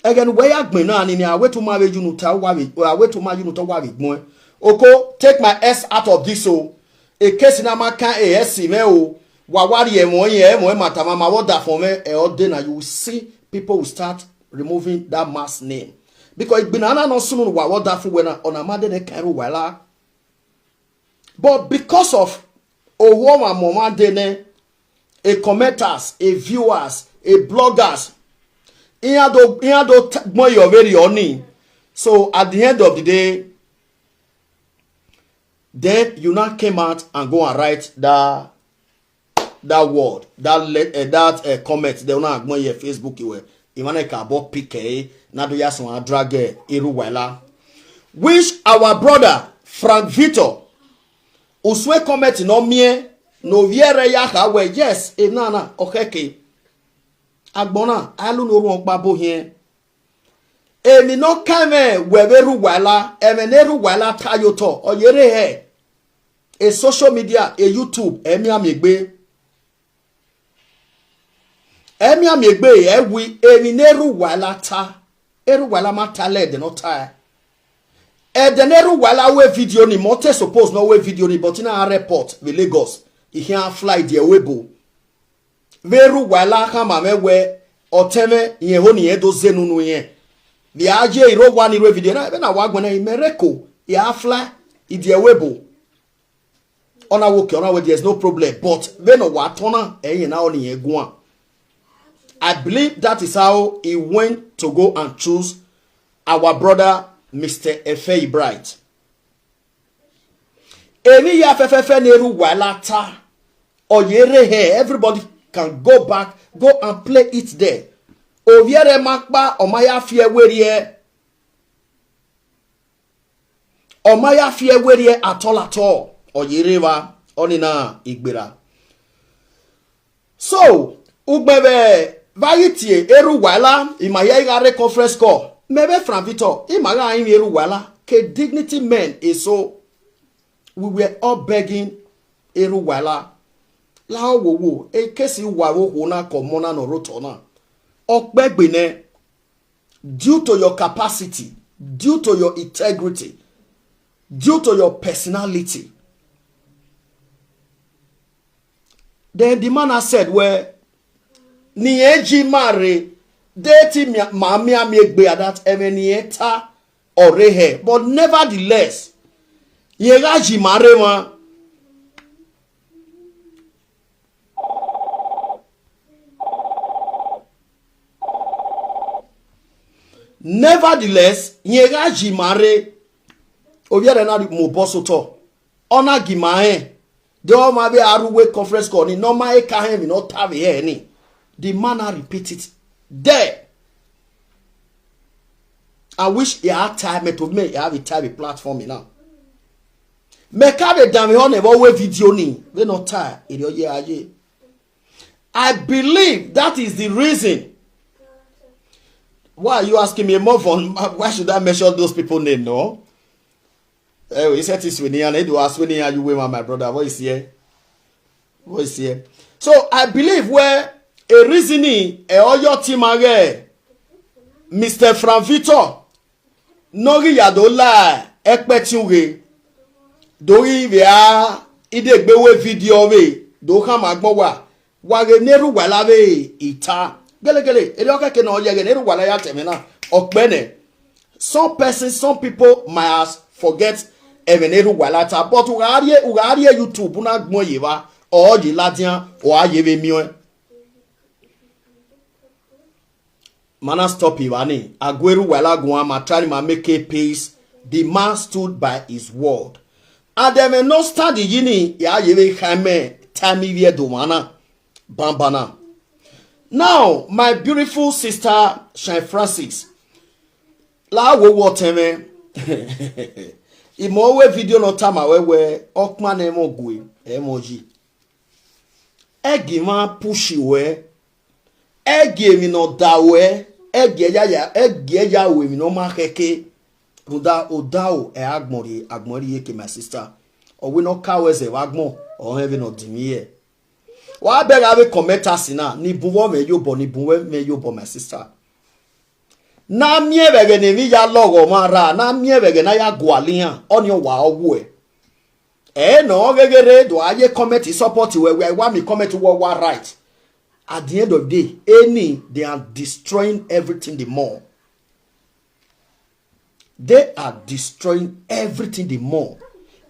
Ẹghẹ ne uwẹ ya gbẹn na ni, a wẹ te u ma vbe ye unu ta, uwa vbe, a wẹ te u ma ye unu ta, uwa vbe gbẹn. Oko, take my S out of this o. Ekesi na ma kan A S mwẹ o. Wa wa rhie ẹmwẹ ọnrẹn, ẹmwẹ ma tama ma vbe ọdafọn mwẹ, ẹ ọ dee na, you will see people will start removing that man's name. Because igbinna na nọ sunu ne uwa vbe ọdafọn uwẹ na, ọna ma de nẹ kan rre uwa la. But because of ohu ọmwa mu ọmwa dee nẹ, a commenters, a viewers, a bloggers, iran do, iran do t-, gbọn yọ vberriọ ni. So at the end of the day, then you now came out and go and write that, that word, that le-, eh, that, eh, comment, then una gbọn ye Facebook wẹ, emwa na ka obọ pikẹ ẹre, na do ya sọn a drag, eh, Erhuwa Ẹla. Which our brother Frank Victor, u suẹn comment ne ọ miẹn, ne ovbi ẹre ya kha wẹ, yes, enana ọ khẹke. Agbọn na, a lu ne orhuọn ọkpa bo hiẹn. Emwi ne ọ kan mwẹ wẹ vbe Erhuwa Ẹla, ẹmwẹ ne Erhuwa Ẹla ta ye otọ, ọ ye rre hẹ. A social media, a YouTube, ẹ miẹn miegbe. Ẹ miẹn miegbe, ẹ wi, emwi ne Erhuwa Ẹla ta, Erhuwa Ẹla ma ta la ẹdẹ ne ọ tae. Ẹdẹ ne Erhuwa Ẹla ru video ni, mẹ ọ te suppose ne ọ ru video ni, but na report vbe Lagos, I khian fly die ẹvbo ebo. Vbe Erhuwa Ẹla khama mwẹ wẹ, ọtẹn mwẹ, irẹn ho ne irẹn do zẹ unu unu irẹn. Vbe a ye iro owa ni ru video na, vbene a wa guan na, imẹ rre Eko, I a fly, I die ẹvbo ebo. Ọna wẹ okay, ọna wẹ there is no problem, but vbene ọ wa tọn na, ẹi ẹre na ọni irẹn guan. I believe that is how he went to go and choose our brother Mister Efeyi Bright. Emwi hia fẹfẹfẹ ne Erhuwa Ẹla ta, ọ ye rre hẹ, everybody can go back, go and play it there. Ovbi ẹre ma kpa, ọ ma ya fi ẹwe rriẹ. Ọ ma ya fi ẹwe rriẹ at all at all. Ọ ye rre evba, ọnii na igberra. So, ugbẹn vbe a ghi tie Erhuwa Ẹla, ima hia I gha rre conference call. Mẹ vbe Frank Victor, ima gha rinmwian Erhuwa Ẹla ke dignity men eso. We were all begging Erhuwa Ẹla, la ọ wo wo, ekesi uwa vbe okhuo na ke ọmọ na ne ọ rre otọ na, ọ kpẹgbe nẹ, due to your capacity, due to your integrity, due to your personality. Then the man has said, well, ne irẹn ji ima rre, de te mia-, ma miẹn miegbe, that ẹmwẹ ne irẹn ta ọ rre hẹ. But nevertheless, irẹn gha ye ima rre mwa. Nevertheless, yẹn gha yi ma re, ovbi ẹre na mu obọ sotọ, ọ na gi ma rẹn. De ọ ma vbe a rre uwu conference call ni, ne ọ ma he ka hẹn emwi ne ọ ta vbe hẹ ni. The man na repeat it there. I wish he had time to me, he have a time, a platform now. Mẹ ka vbe danmwehọ nẹ vbe ọ ru video ni, vbene ọ ta, erriọ ye a ye. I believe that is the reason why are you asking me more fun. Why should I mention those people name? No. Eh, he said this when he and do ask when he are you women, my brother. What is here? What is here? So I believe where a reasoning, a all your team again, Mister Frank Victor, no gi ya do la ẹkpẹtin ughe, do ghi vbe a idegbe we video vbe do khama agbọn wa, wa ghe ne rhu wa la vbe ita. Gelegele, erriọ khẹke ne ọ ye ẹghẹ ne rhu wa la ya ta ẹmwẹ na, ọ kpẹ nẹ. Some persons, some people might as forget ẹmwẹ ne rhu wa la ta, but u gha rrie, u gha rrie YouTube na gbẹn ye evba, ọ ye ladian, ọ a ye vbe miẹn. Ma na stop evba ni, a gu erhu wa la guan, ma try ni ma make a peace. The man stood by his word. And ẹmwẹ ne ọ stand yi ni, ya ye vbe kha mẹ time ivbi Ẹdo mwa na, banban na. Now, my beautiful sister Shine Francis, la wo wo tẹmwẹ. Imọ we video nọ tama wẹ wẹ, ọkpan nẹ ẹmwẹ gue, ẹmwẹ yi. Ẹgie mwa push wẹ, ẹgie emwi ne ọ da wẹ, ẹgie ya ya, ẹgie ya ru emwi ne ọ ma khẹke. Rhunmwuda odaro ẹ agbọn rhie, agbọn rhie ke, my sister. Ọ wẹ ne ọ ka wẹ zẹ vbe agbọn, ọ hẹn vbene ọ dinmwi hẹ. Wa bẹghe avbe commenters na, ni bun vbe mwẹ yobọ, ni bun vbe mwẹ yobọ, my sister. Na miẹn vbe ẹghẹ ne emwi ya lọghọ mwa ra, na miẹn vbe ẹghẹ ne a ya gualọ iran, ọnii ọ wa ọ wuẹ. Ẹ nọ gheghere do a ye comment support wẹ, wẹ wa mi comment wọ wa right. At the end of the day, any, they are destroying everything the more. They are destroying everything the more.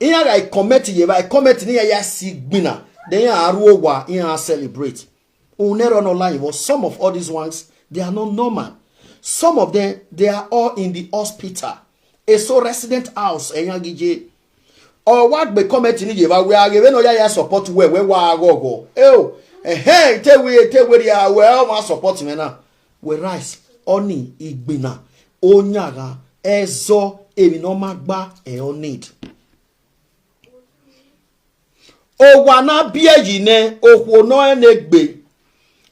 Iran gha comment ye, ba comment ni ya ya si gbina, then iran a rhuo owa, iran a celebrate. Unero no lie, well, some of all these ones, they are not normal. Some of them, they are all in the hospital. Eso resident house, ẹyan gije. Ọ wa gbe comment ni ye vba, wẹ a ghe vbene ọ ya ya support wẹ, wẹ wa ghọghọ. Eo, ẹhẹn, te wẹ, te wẹ rria, wẹ ọ ma support mwẹ na. Wẹ rice, ọnii, igbina, oyanghan, ẹzọ, emwi ne ọ ma gba, ẹ ọ need. Owa ne a biẹ yi nẹ, okhuo ne ọ rẹn egbe,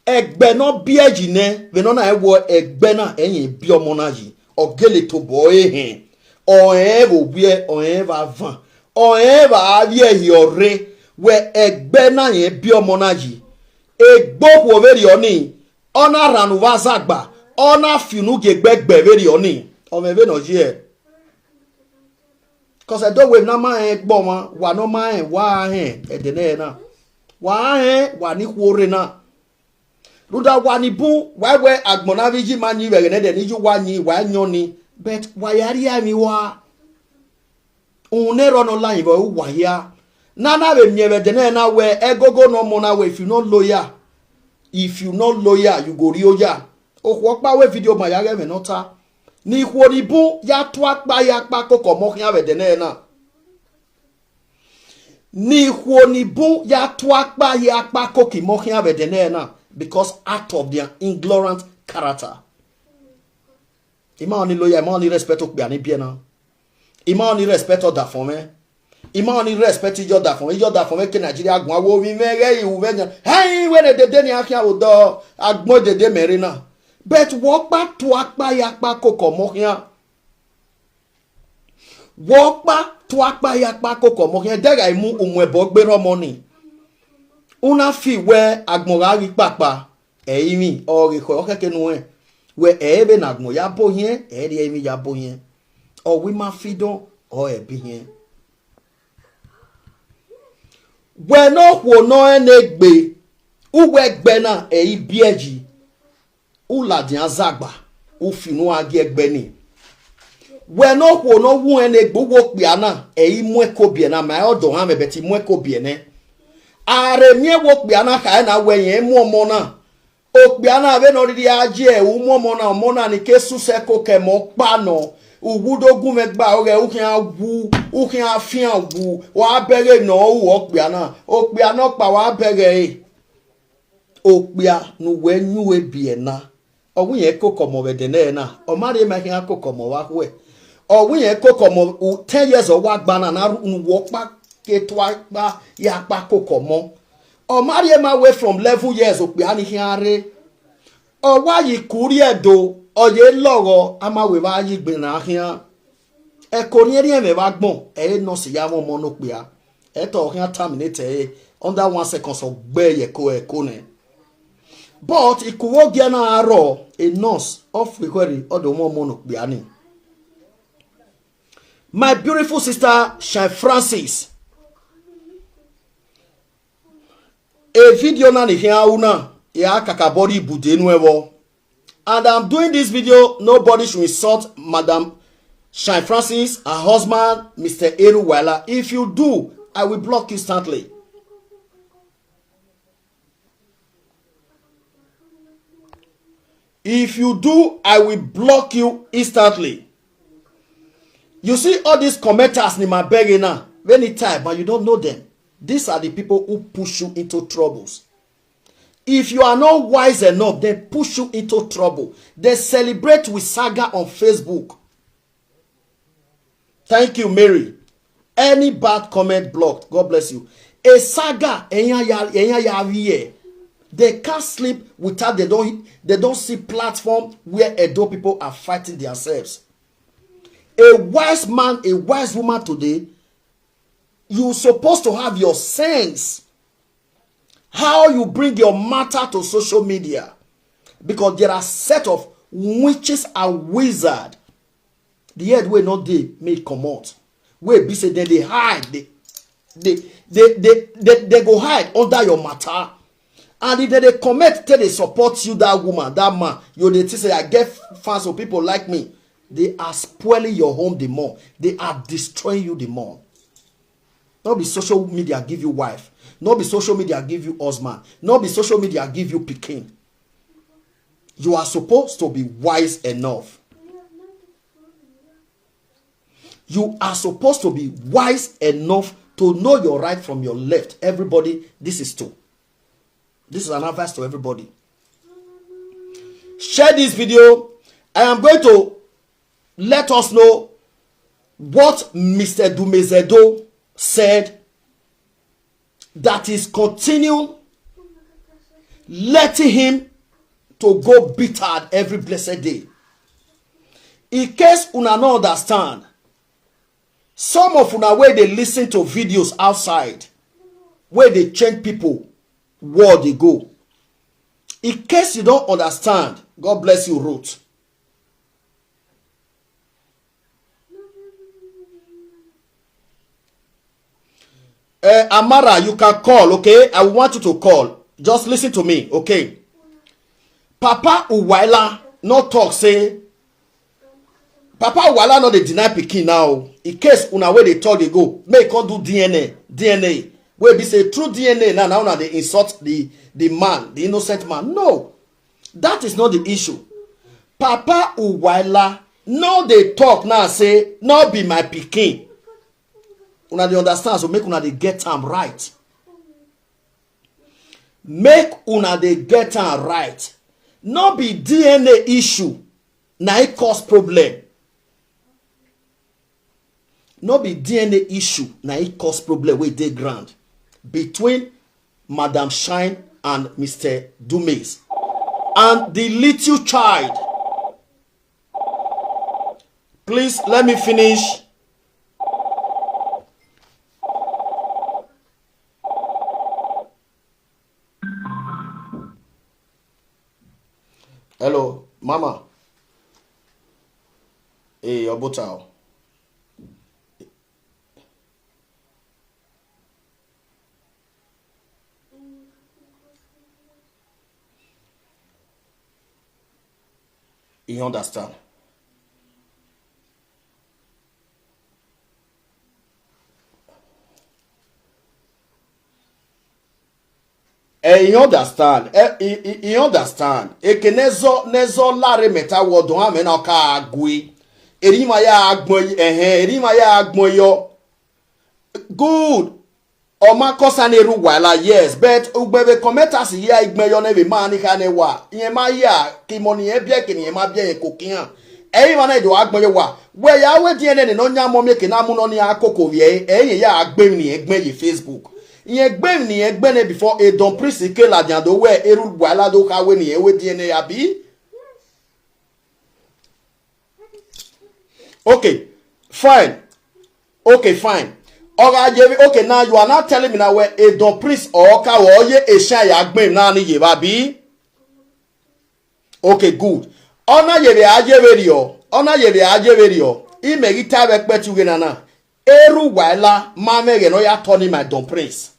ẹgbẹ ne ọ biẹ yi nẹ, vbene ọ na rẹn wẹẹ ẹgbẹ na ẹi rẹn biẹ ọmọ na yi, ọ gele tobọ ẹre hẹn, ọ rẹn vbe owiẹ, ọ rẹn vbe avan, ọ rẹn vbe avbiẹ hia ọrre, wẹẹ ẹgbẹ na rẹn biẹ ọmọ na yi. Egbe okhuo vberriọ nii, ọ na rhan unu vbe azagba, ọ na fi unu gie egbe ẹgbẹ vberriọ nii, ọ mwẹ vbene ọ ye. Cause Ẹdo wẹ emwi ne a ma rẹn gbe ọmwa, wa ne ọ ma rẹn, wa a rẹn ẹdẹ nẹ na. Wa a rẹn, wa ni khuo rre na. Rhunmwuda wa ni bun, wa wẹ agbọn na vbe yi ma yin vbe ẹghẹ ne ẹdẹ ne I ye uwa yin, wa yan ọnii. But wa ya rhie emwi ua. Unero ne ọ la yin vbe uwa hia. Ne a na vbe miẹn vbe ẹdẹ nẹ na wẹ ẹgogo ne ọmọ na wẹ, if you no loyal, if you no loyal, you go rhie oya. Okhuo ọkpa wẹ video ma ya ghe ẹmwẹ ne ọ ta. Ne ikhuo ni bun ya tu akpa hia akpa koko ọmọ khian vbe ẹdẹ nẹ na. Ne ikhuo ni bun ya tu akpa hia akpa koko imọ khian vbe ẹdẹ nẹ na, because out of their ignorant character. I ma ọnii loyal, I ma ọnii respect okpia ni biẹ na. I ma ọnii respect ọdafọn mwẹ. I ma ọnii respect iye ọdafọn mwẹ. Iye ọdafọn mwẹ ke Nigeria guan wo vbe mwẹ ghẹ i ru vbe yan. Hẹn, wẹ ne dede ni a khian vbe odọ, agbọn dede mẹ rre na. But wẹ ọkpa tu akpa hia akpa koko ọmọ khian. Wẹ ọkpa tu akpa hia akpa koko ọmọ khian, ẹdẹgha i mu umuẹbọ gbe rre ọmọ nii. U na fi wẹ agbọn gha ghi kpakpa, ẹ i rinmwi, ọ ghe khọe, ọ khẹke nuẹn. Wẹ ẹ i re vbene agbọn ya bo hiẹn, ẹ i re ẹrinmwi ya bo hiẹn. Ọ wẹ ima fi dọn, ọ ẹbe hiẹn. Wẹ ne okhuo ne ọ rẹn egbe, uwu ẹgbẹ na ẹ i biẹ yi. U ladian zagba, u fi unu gha gie ẹgbẹ nii. Wẹ ne okhuo ne ọ wu ẹn egbe, uwu okpia na, ẹ i mu ẹko biẹ na, ma ọdọ ọmwa mwẹ, but I mu ẹko biẹ nẹ. A rhe miẹn wẹ okpia na kha ẹre na wẹ irẹn mu ọmọ na, Okpia na vbe ne ọ rhirhi gha ye umwẹ ọmọ na, ọmọ na ni ke susẹ ko ke ẹmwẹ ọkpa nọ. Uwu do gu mwẹ gba ọghẹ, u khian wu, u khian fian wu, wa bẹghe ne ọ ru okpia na. Okpia nọkpa, wa bẹghe ẹre. Okpia ne uwẹ yu biẹ na, ọ wẹ irẹn koko ọmọ vbe ẹdẹnẹrẹ na, ọ ma rhie ma khian koko ọmọ vbe akhuẹ. Ọ wẹ irẹn koko ọmọ, u- ten years ọ wa gba na, na ru- ne uwẹ ọkpa ke tua kpa ya kpa koko ọmọ. Ọ ma rhie ma wẹ from eleven years okpia ni khian rre. Ọ wa ye iku rrie do, ọ ye lọghọ, a ma wẹ vbe a ye igbe na khian. Ẹko ne erriẹn mwẹ vbe agbọn, ẹ i re nurse ya mwẹ ọmọ ne okpia. Ẹ te ọ khian terminate ẹre under one second, ọ gbe ye ẹko ẹko nẹ. But iku vbe ogie na rrọọ, a nurse, ọ fu ekhue rre, ọ do mwẹ ọmọ ne okpia ni. My beautiful sister Shine Francis, a video na ni khian ru na, ya kakabọ rhie ibude nuẹn vbọ. And I'm doing this video, nobody should insult Madam Shine Francis, her husband, Mister Eru Wala. If you do, I will block you instantly. If you do, I will block you instantly. You see all these commenters ni ma bẹghe na, vbe any time, and you don't know them. These are the people who push you into troubles. If you are not wise enough, they push you into trouble. They celebrate with saga on Facebook. Thank you, Mary. Any bad comment blocked. God bless you. A saga, ẹ̀yin ya, ẹ̀yin ya vbe. They can't sleep without they don't they don't see platform where Edo people are fighting themselves. A wise man, a wise woman today, you supposed to have your sense. How you bring your matter to social media, because there are set of witches and wizard. The head wey no dey make comot, wey be say dem dey hide, dey dey dey dey dey dey go hide under your matter. And if dem dey comment take dey support you, that woman, that man, you dey think say I get fans of people like me. They are spoiling your home the more. They are destroying you the more. No be social media give you wife. No be social media give you husband. No be social media give you pikin. You are supposed to be wise enough. You are supposed to be wise enough to know your right from your left. Everybody, this is to this is an advice to everybody. Share this video. I am going to let us know what Mister Dumezedo said that is continue letting him to go bitter every blessed day. In case una no understand, some of una wey dey listen to videos outside, wey dey change people, world dey go. In case you don't understand, God bless you, Ruth. Uh, Amara, you can call, okay? I want you to call. Just listen to me, okay? Papa Uwaila no talk say Papa Uwaila no dey deny pikin now. In case una wey dey talk dey go, make come do D N A, D N A. Wey be say through D N A now, now una dey insult the the man, the innocent man. No, that is not the issue. Papa Uwaila no dey talk now say no be my pikin. Una dey understand, so make una dey get am right. Make una dey get am right. No be D N A issue na it cause problem. No be D N A issue na it cause problem wey dey ground between Madam Shine and Mister Dumes and the little child. Please let me finish. Hello, Mama. Hey, Obota. You understand? Eh, you understand? Eh, you, you, you understand? Eke nezo nezo lare meta wodo ame na ka agwe. Erima ya agbon, eh, erima ya agbon yo. Good. Oma kosa ne ru wala, yes, but ugbebe commentators ya igbe yo ne be mani ka ne wa. Iye ma ya ki moni e bie ki ni e ma bie ye kokian. E iwa na do agbon yo wa. We ya we die ne no nya mo mi ke na mu no ni akoko wie. E ye ya agbe ni egbe ye Facebook. Iye gbe ni egbe ne before e don prisi ke la jan do we e ru wala do ka we ni e we die ne ya bi. Okay, fine. Okay, fine. Oga Yemi, okay, now you are not telling me now where a don prince or ka or ye a shy ya gbem na ni ye ba bi. Okay, good. Ona ye be aje very o. Ona ye be aje very o. I me gita be pe tu ge na na. Eru waila ma me ge no ya turn my don prince.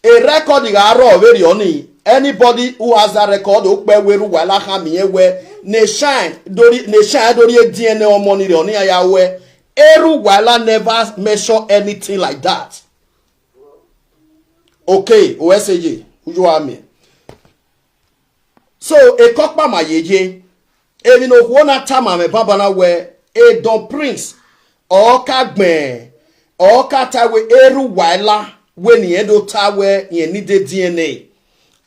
A record ga ro very oni. Anybody who has that record o pe weru wala ha mi e we ne shine dori ne shine dori e D N A omo ni re oni aya we. Eru wala never measure anything like that. Okay, O S A J, uju ami. So e kokpa ma yeje. Ebi no huo na tama me baba na we e don prince. Oka gbe. Oka ta we eru waila we ni edo ta we yen ni de D N A.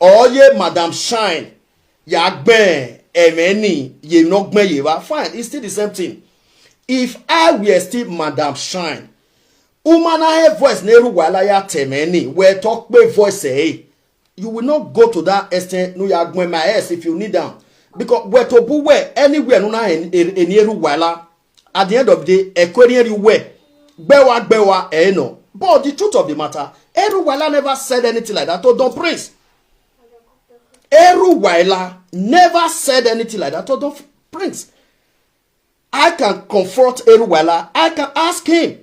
Oye madam shine. Ya gbe emeni ye no gbe ye ba. Fine, it's still the same thing. If I were still madam shine, umana he voice ne eru waila ya temeni we talk pe voice eh. You will not go to that extent no ya gbe my ass if you need am. Because we to bu we anywhere no na eni eru waila. At the end of the day, ekweri eri we gbewa gbewa eh no. But the truth of the matter, eru waila never said anything like that to don prince. Eru waila never said anything like that to don prince. I can confront eru waila. I can ask him.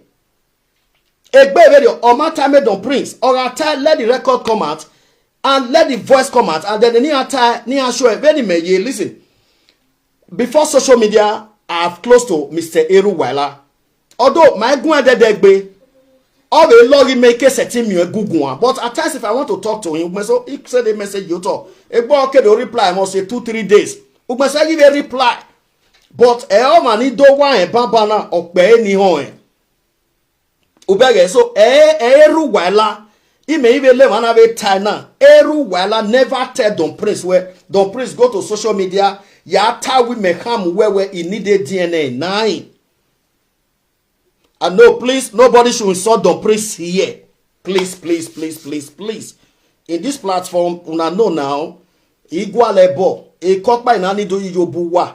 Egbe very omata me don prince or I tell let the record come out and let the voice come out and then ni ata ni asho very me ye listen. Before social media, I have close to Mister Eru Waila. Although my gun de degbe, all the log make a setting me a good one. But at times if I want to talk to him, so he send a message you talk. A boy can reply must say two, three days. Ugbe say give a reply. But e o ma ni do wa e baba na ope ni ho e. Ubege so e e eru waila. I me ibe le wana be tai na. Eru waila never tell don prince where don prince go to social media. Ya ta we me ham where where he need a D N A nine. I know, please, nobody should insult don prince here. Please, please, please, please, please. In this platform, una know now, igwalebo, ikokpa inani do iyobuwa.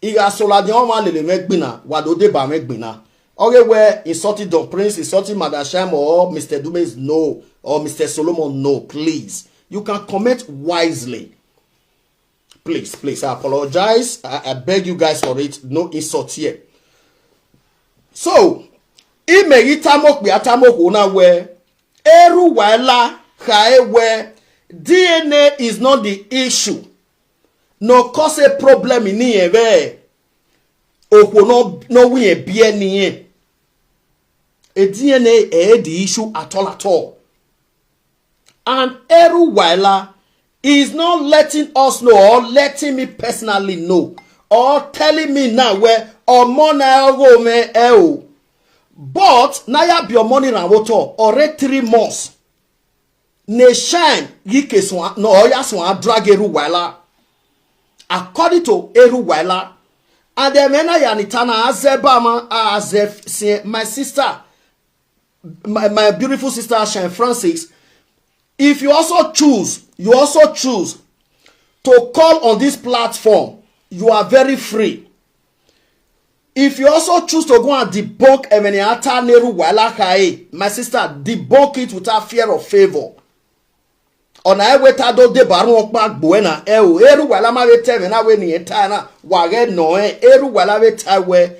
Iga sola di oma lele megbina, wado de ba megbina. Okay, where insulting don prince, insulting Madam Sham or Mister Dumes, no, or Mister Solomon, no, please. You can comment wisely. Please, please, I apologize. I, I beg you guys for it. No insult here. So, imegi tamok bi atamok una we eru waila ha e we D N A is not the issue. No cause a problem in here. Okwo no no we e bie ni e. A D N A e the issue at all at all. And Eru Waila is not letting us know or letting me personally know or telling me now where or more now go me eh o. But now ya be your money na water already three months. Ne shine yike so no oya so drag Eru Waila. According to Eru Waila, and then mena yanitana azebama azef my sister, my, my beautiful sister Shine Francis, if you also choose, you also choose to call on this platform, you are very free. If you also choose to go and debunk Emeniata Neru Waila Kae, my sister, debunk it without fear or favor. Ona ewe ta do de baru okpa gbo e na e o Eru Waila ma we te me na we ni e ta na wa ge no e Eru Waila we ta we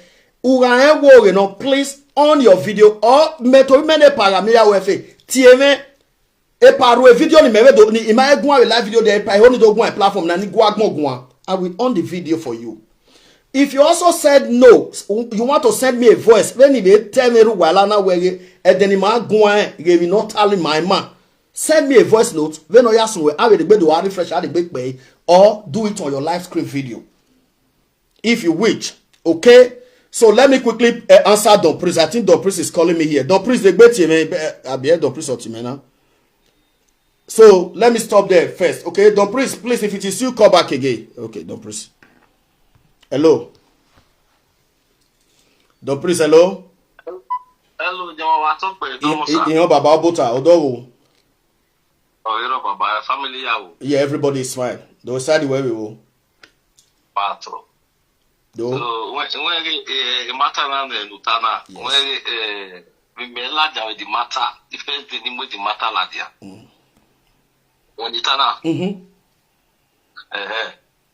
uga e wo ge no please on your video or me to me ne para me ya we fe ti e me e paru e video ni me we do ni ima e gun awe live video de e pa e oni do gun e platform na ni gun agbon gun I will on the video for you. If you also said no, you want to send me a voice when you tell me Eru Waila na we ge e de ni ma gun e ge we not tell my man. Send me a voice note. When you ask me, how will the do refresh, how the pay, or do it on your live screen video if you wish. Okay, so let me quickly uh, answer Don Priest. I think Don Priest is calling me here. Don Priest, they bet you, man. I be Don Priest or now. So let me stop there first. Okay, Don Priest, please, if it is you, call back again. Okay, Don Priest. Hello. Don Priest, hello. Hello, John. What's up? Ìyàn bàbá Obota, Odowo. Oh, you know, Baba, family, yeah. Yeah, everybody is fine. They will side where we will. Pato. Though, So when when the uh, matter now the Lutana, Yes. When uh, we may lad with the matter, the first thing with the matter lad, yeah. When the Tana, mm-hmm. uh,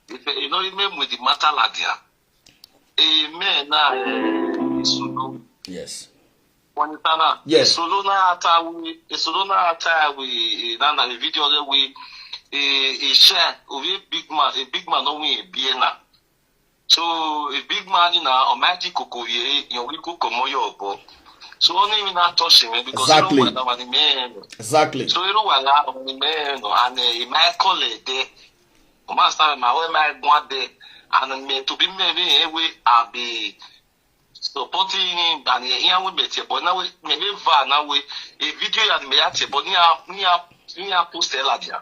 if you know, you with the matter lad, yeah. Amen. Now, uh, Sulu. Yes. When the Tana, Yes. Sulu na atawi, Sulu na atawi. Na na the video that we a share. We big man, a big man, no we a B N. So a big man in a Almighty Kokoye, you know, we go come your bo. So only we not touch him because Exactly. You know what I mean. Exactly. So you know what I mean, and uh, he might call it there. Master, my way might go out there, and me to be maybe we I be supporting him and he here we met but now we maybe va now we a video and me at but near near near post eladia.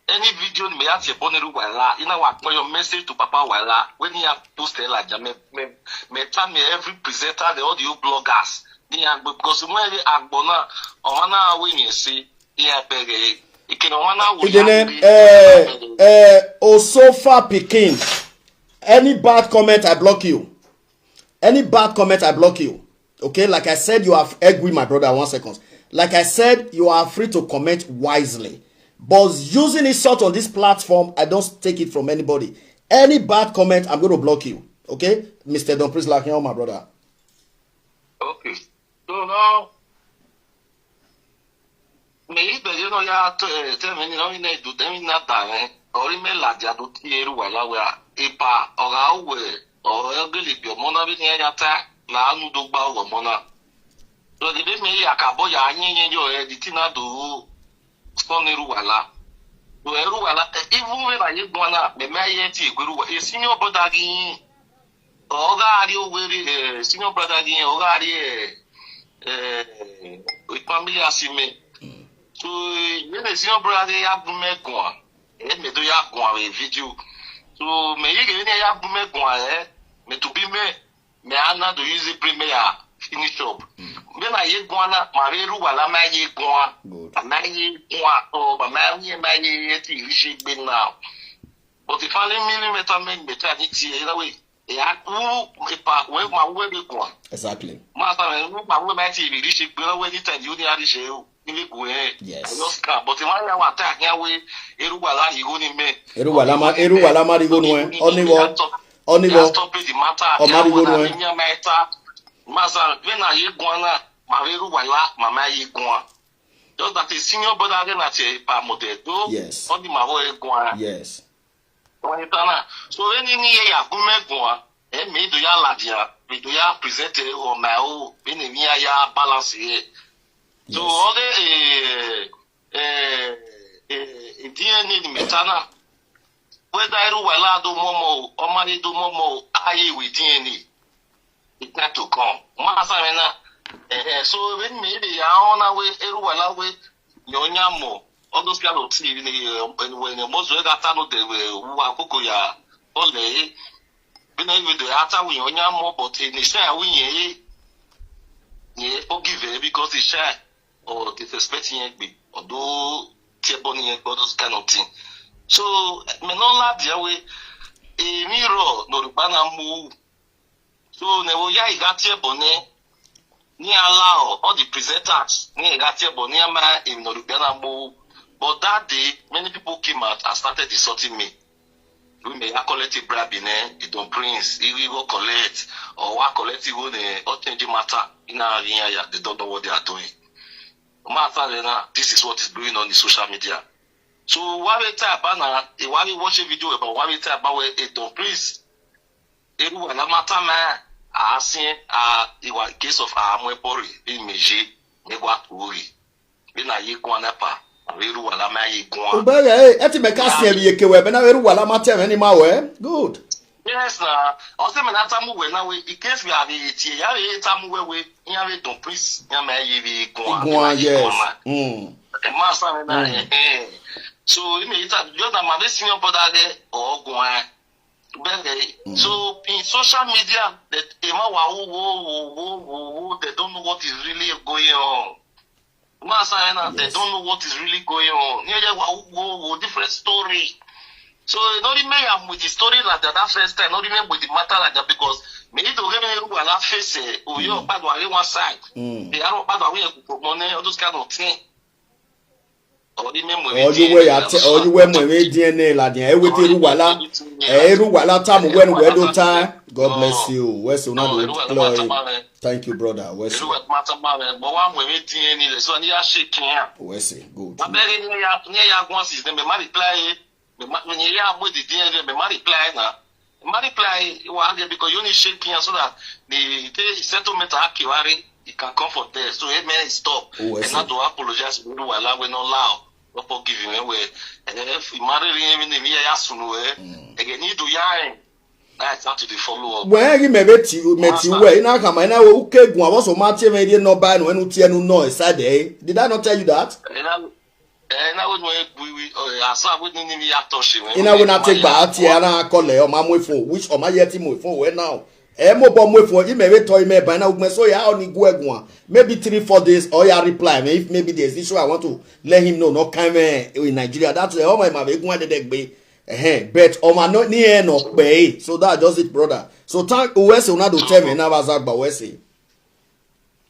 Any video me at your bonnet wala, you know what, your message to Papa wala when you have post eladia me me me tell me every presenter, the audio bloggers, the and because when the agbona or one hour when you see, yeah, beg it can one hour. Again, eh, eh, Osofa Pikin. Any bad comment, I block you. Any bad comment, I block you. Okay, like I said, you have agree, my brother. One second. Like I said, you are free to comment wisely. But using insult on this platform, I don't take it from anybody. Any bad comment, I'm going to block you. Okay, Mister Don Priest Lakion, my brother. Okay. So now, me if the you know ya to tell me no in do them in that time. Or me la dia do ti eru wala we ipa or how we or elgili bi omona bi ni ya ta na anu do gba omona. So the day me ya ka bo ya nyenye yo e di tina do son eru wala. So eru wala even when I gbona me me ye ti gberu wa e senior brother gi ọgá àrí owó rí senior brother gi ọgá àrí ìpamílẹ̀ àsìmí. So yẹn lè senior brother rí yàgùn mẹ́gùn à ẹ̀ mẹ́tò yàgùn àwọn fídíò. So mẹ́yìí kìí ní yàgùn mẹ́gùn à ẹ̀ mẹ́tò bí mẹ́ mẹ́ àná tó use premier finish up. Mẹ́ náà yé gùn àná màá rí rúwà lá máa yé gùn à Good. à máa yé gùn à ọ̀ bàmá yé máa yé ẹ̀ tí ì rí ṣe gbé náà. But if I millimeter men better ní tiẹ̀ yẹn náà wẹ̀. Ya ku ipa we ma we be kwa. Exactly. Ma sa me we ma we ma ti bi ri se gbe we ni tẹ̀lé ó ní a ri se o. Ni le ku e. Yes. I just can but ma ya wa ta ya we eru wa la ri go ni me. Eru wa la ma eru wa la ma ri go nu e. Oni wo. Oni Ya wo. stop the matter. O ma ri go nu e. Ni ya ma ta. Ma sa we na ye gwa na ma we eru wa la ma ma ye gwa. Just that a senior brother again at a pa mo de do. Yes. Oni ma wo e gwa. Yes. Wani tana. So any ni ye ya gume gwa. E me do ya ladia. Me do ya present o ma o. Be ni mi ya balance ye. So Yes. all the eh eh eh D N A ni metana. Whether eru wala do momo, o ma ni do momo, aye with D N A. It got to come. Ma sa me na. Eh eh so when me be ya ona we eru wala we nyonya mo. All those kind of things ni when mo zo ga tanu de we wa koko ya. Ole. Bina even the ata we nyonya mo but in the same we ye. Ye o give because the share or disrespect ye be. Although tie boni ye all those kind of thing. So me no la dia we e mi ro no ru bana mu. So ne wo ya iga tie boni ni allow all the presenters ni iga tie boni ama in no ru bana mu. But that day many people came out and started insulting me. We may have collected bribe in eh, it don't prince, he will go collect or what collect he go ne or change the matter in our area. They don't know what they are doing. Matter then, uh, this is what is going on in social media. So why we talk about now? Why we watch a video about why we talk about where it don't prince? Everyone, no matter man, I see uh, it was case of our Mwe Pori in Meji, Negwa Kuri. Be na ye kwana pa. Awe ru wala ma ye gwa. Ubere, eh, eti me ka si ebi yeke we, be na we ru wala ma te me ni ma we. Good. Yes na. O se me na tamu we na we, in case we have a tie, ya we tamu we we, ya we don please, ya me ye bi gwa. Gwa, yes. Mm. E ma sa me na eh. So, you may tell you that my senior brother there or gwa. But, eh, so in social media, that Emma wa wo wo wo wo wo wo, they don't know what is really going on. Master, they don't know what is really going on. Yeah, yeah, wow, wow, wow, different story. So not even I'm with the story like that, that first time, not even with the matter like that, because me to give me who I face it. Oh, you bad one side. They are not bad one money, all those kind of thing. Or the memory. Or you wear your, or you wear my D N A la dia. E wete ru wala. E ru wala tamu when we do time. God bless you. We say una do glory. Thank you, brother. We say. But one way D N A, so I need a shake here. We say good. I'm begging near ya, near ya once is them, my reply. When you have with the D N A, my reply now. My reply, you are there because you need shake here so that the, the settlement Akiwari, it can come for there. So it may stop. Oh, I And see. Not to apologize to the wala we no allow. No forgive him anyway. And then if you marry him in the year, as soon way, again, you do ya. That's not to the follow up. When he me beti, meti we, ina kama, ina we uke gwa, was o ma tie me die no ba no, enu tie no no, e sa de. Did I not tell you that? And I, and I would know we, we, uh, I saw we didn't even have to touch him. Ina we na take ba tie, ana call e, o ma mo phone, which o ma yeti mo phone we now. E mo bo mo phone, he me we to, he me ba na ugme so ya, oni gwe gwa. Maybe three, four days, or ya reply me. If maybe there's issue, I want to let him know, no come in Nigeria. That's the, oh my, my, we gwa de de gbe. Eh, but o ma no ni e no pe. So that's just it, brother. So thank, we say una do tell me, na ba za gba we say.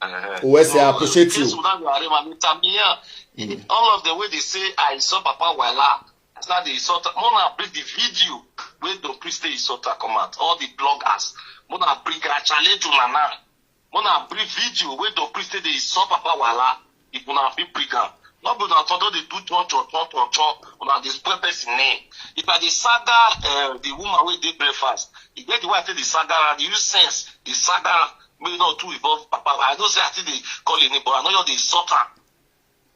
Uh, We say, I appreciate you. So that you are my Tamia. All of the way they say I saw Papa Wala. That's not the insult. Mona bring the video where the priest insult come out. All the bloggers. Mona bring a challenge to Nana. Mona bring video where the priest they insult Papa Wala. If una fit bring am. No be una turn don dey do chon chon chon chon chon. Una dey spoil person name. If I dey saga, uh, the woman wey dey breakfast, e get the way I take dey saga her, dey use sense dey saga her, make e no too involve Papa. I know say I still dey call him name, but I no just dey insult am.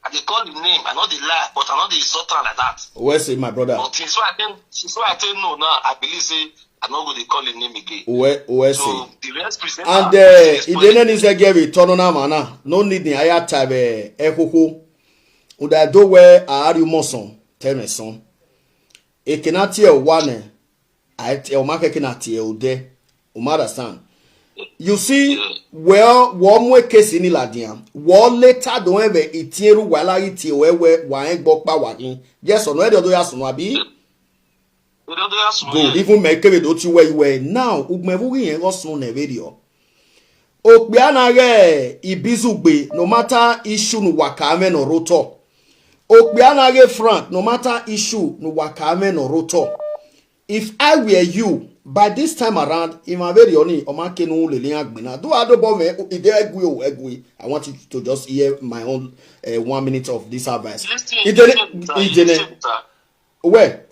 I dey call him name, I no dey lie, but I no dey insult am like that. We say, my brother. But since wey I take, since wey I take know now, I believe say I no go dey call him name again. We, we say. So the rest presenter And go uh, explain. Idene ni zegeri tono na mana. No need ni aya tabe e koko. Uda do we a ari mo son, tell me son. E kina tie o wa ne. I te o ma ke kina tie o de. O ma understand. You see, well, wo mo e kesi ni ladian. Wo later do e be itieru wala itie we we wa en gbo pa wa kin. Yes or no, e do ya sunu abi? You don't do that small. Good. Even me kebe do ti we we now. Ugme vu yen go sun ne video. Okpia na ge ibizugbe, no matter issue no waka me no roto. Okpia na ge Frank, no matter issue no waka me no roto. If I were you, by this time around, in my very only, o ma ke no lele agbina. Do I do bo me, ide egui o egui. I want you to just hear my own uh, one minute of this advice. Listen, Idene, listen, sir, idene, listen, sir. Where?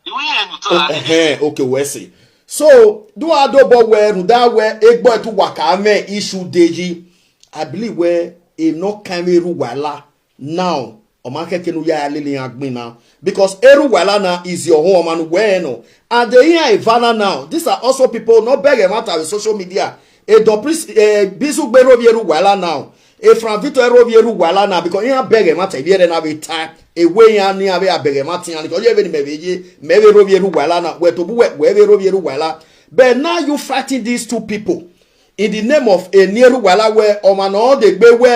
You hear me, sir? Eh, okay, we see. So, do I do but where, do that where, egbo to waka me issue deji. I believe where e no can be ruwala now. O ma keke no ya lele agbin now. Because eru wala now is your home and where no. And they here Ivana now. These are also people not begging matter with social media. E do please, eh, bisu gbero bi eru wala now. E Frank Victor ero bi eru wala now because he beg him at every na be time. E we ya ni abe abeg him at yan because you even me be ye, me be ero bi eru wala now. We to bu we, we be ero bi eru wala. But now you fighting these two people in the name of a near wala where o ma no de gbe we,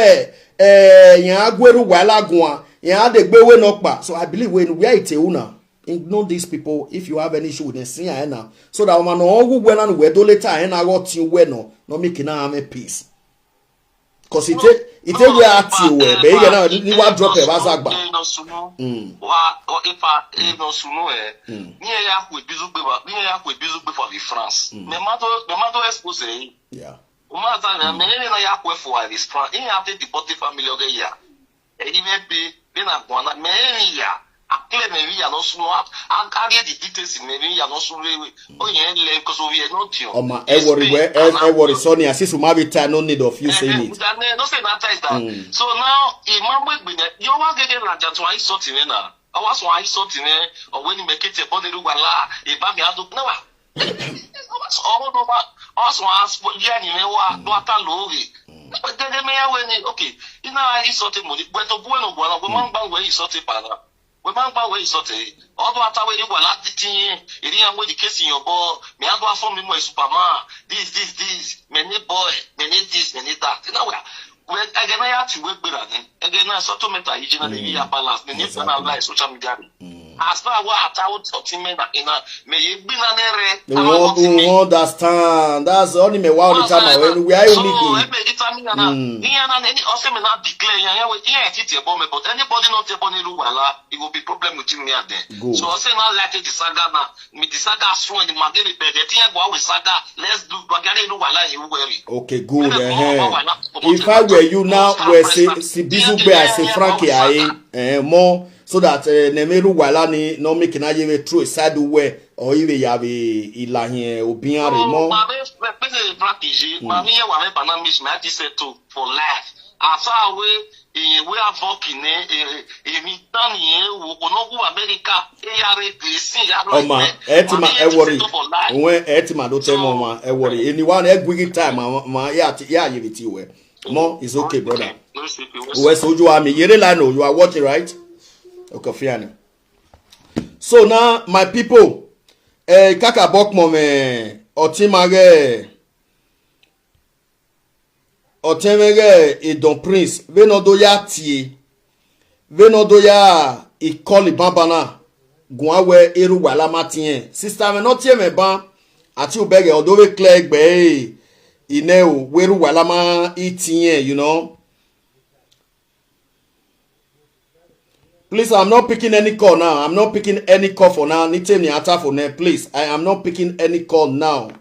eh, yan agweru wala gwan, yan de gbe we no pa. So I believe when we are it una, ignore these people. If you have an issue with them, see ya now. So that o ma no who when and we do later and I got you we no, no make na am a peace. Cause it take, it take we at you we, but you know, ni wa drop e ba zagba. Eh, no sunu. Wa, o, if I, eh, no sunu, eh. Ni ya ku bizu gbe ba, ni ya ku bizu gbe for the France. Me ma to, me ma to expose, eh. Yeah. O ma ta na, me ni na ya ku for this France. Ni ya take the body family of the year. E ni me be, ni na gwana, me ni ya. Akile me we are not smart. And carry the details in me we are not sure. Oh yeah, because we are not here. Oma, e worry, we, e, e worry, Sonia, since we have time, no need of you saying it. No say that is that. So now, imam we be there. You want to get like that why something now. I was why something eh. Or when you make it a body look like, if I'm here, no. Ọrụ n'ụwa ọsọ asụ ya nyere wa dọta lori. Ebe dede me ya we ni okay. Ina ai sote mo ni gbeto bu eno gwa na we man gba we isote para. We man gba we isote. Ọdụ ata we ni gwa la titin. Iri ya we di kesi yo bo. Me ando afọ mi mo superman. This this this. Me ni boy. Me ni this me ni that. Na we we ege na ya ti we gbera ni. Ege na soto meta yi jina ni ya balance ni ni na live social media. As far as what I would talk to me that in a me ye be na nere. We understand. That's only me one time away. We are So only I may determine na. Iya na any ose me na declare ya ya we iya ti te bo me, but anybody not te bo ni lu wala, it will be problem with me there. Good. So I say na like the saga na. Me the saga so in the magazine be the thing go with saga. Let's do bagare lu wala you worry. Okay, good. Eh. If I were you now, we say si bizu be I say Frankie I eh more so that eh, nemeru wala ni no make na ye throw aside we or even ya be ilahin obian re mo. Ma be be be practice. Ma mi ya wa me bana miss my ti settle for life. Asa we in we are working eh in done eh we go no go America. E ya re si ya ro. Oma, etima e worry. When etima do tell mama e worry. Anyone e gwigi time ma ma ya ti ya ye biti we. Mo is okay, brother. We so you are me. Yere la no, you are watching, right? Okay, fiani. So now my people, eh kaka bok mo me otima ge otemege idon prince ve no do ya tie ve no do ya ikoli baba na gwa we eru wala ma tie sister me no tie me ban ati ubege odo ve kle egbe e ine o we eru wala ma itie you know. Please, I'm not picking any call now. I'm not picking any call for now. Nitemi Atafone, please. I am not picking any call now.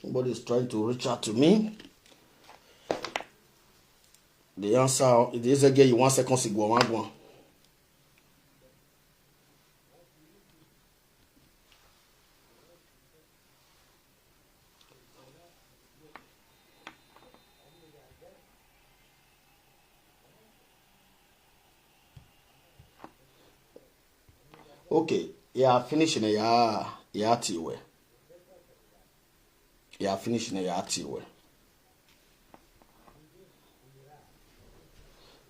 Nobody is trying to reach out to me. The answer is again you one second sigo one one. Okay, yeah, finish in a yeah, yeah, tea way. Yeah, finish in a yeah, tea way.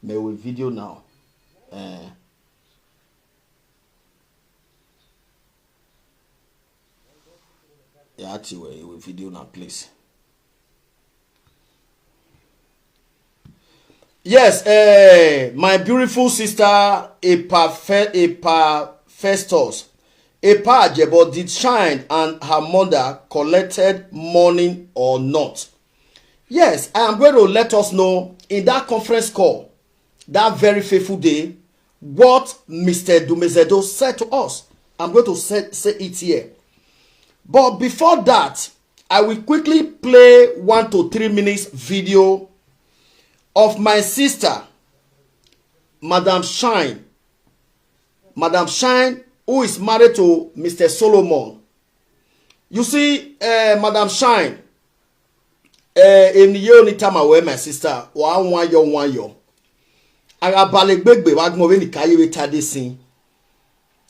May we video now. Uh, yeah, tea way, we video now, please. Yes, uh, my beautiful sister, Epa, Fe- Epa Festus, Epa Ajebo, did Shine and her mother collected money or not? Yes, I am going to let us know in that conference call, that very fateful day, what Mister Dumezedo said to us. I'm going to say, say it here. But before that, I will quickly play one to three minutes video of my sister, Madam Shine. Madam Shine, who is married to Mister Solomon. You see, uh, Madam Shine, uh, in the only time I wear my sister, one one yo, one yo. Agabale gbegbe wa gbon we ni kaye we tade sin.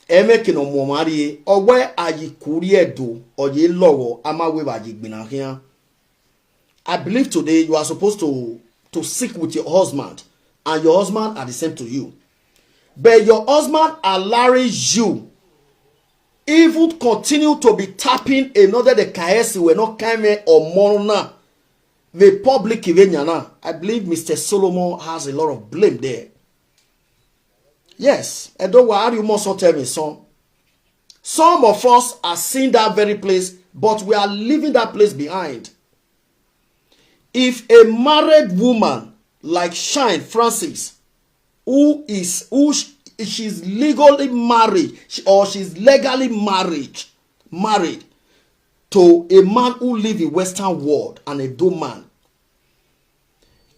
Eme kino mo mari e, owe ayi kuri edo, oye lowo, ama we ba yi gbina hian. I believe today you are supposed to to sick with your husband, and your husband are the same to you. But your husband allowing you even continue to be tapping another the kaesi we not kame or morona the public ivenyana. I believe Mister Solomon has a lot of blame there. Yes, Edo wa are you must tell me son. Some of us are seeing that very place, but we are leaving that place behind. If a married woman like Shine Francis, who is who sh- she's legally married, she, or she's legally married married to a man who live in Western world, an Edo man,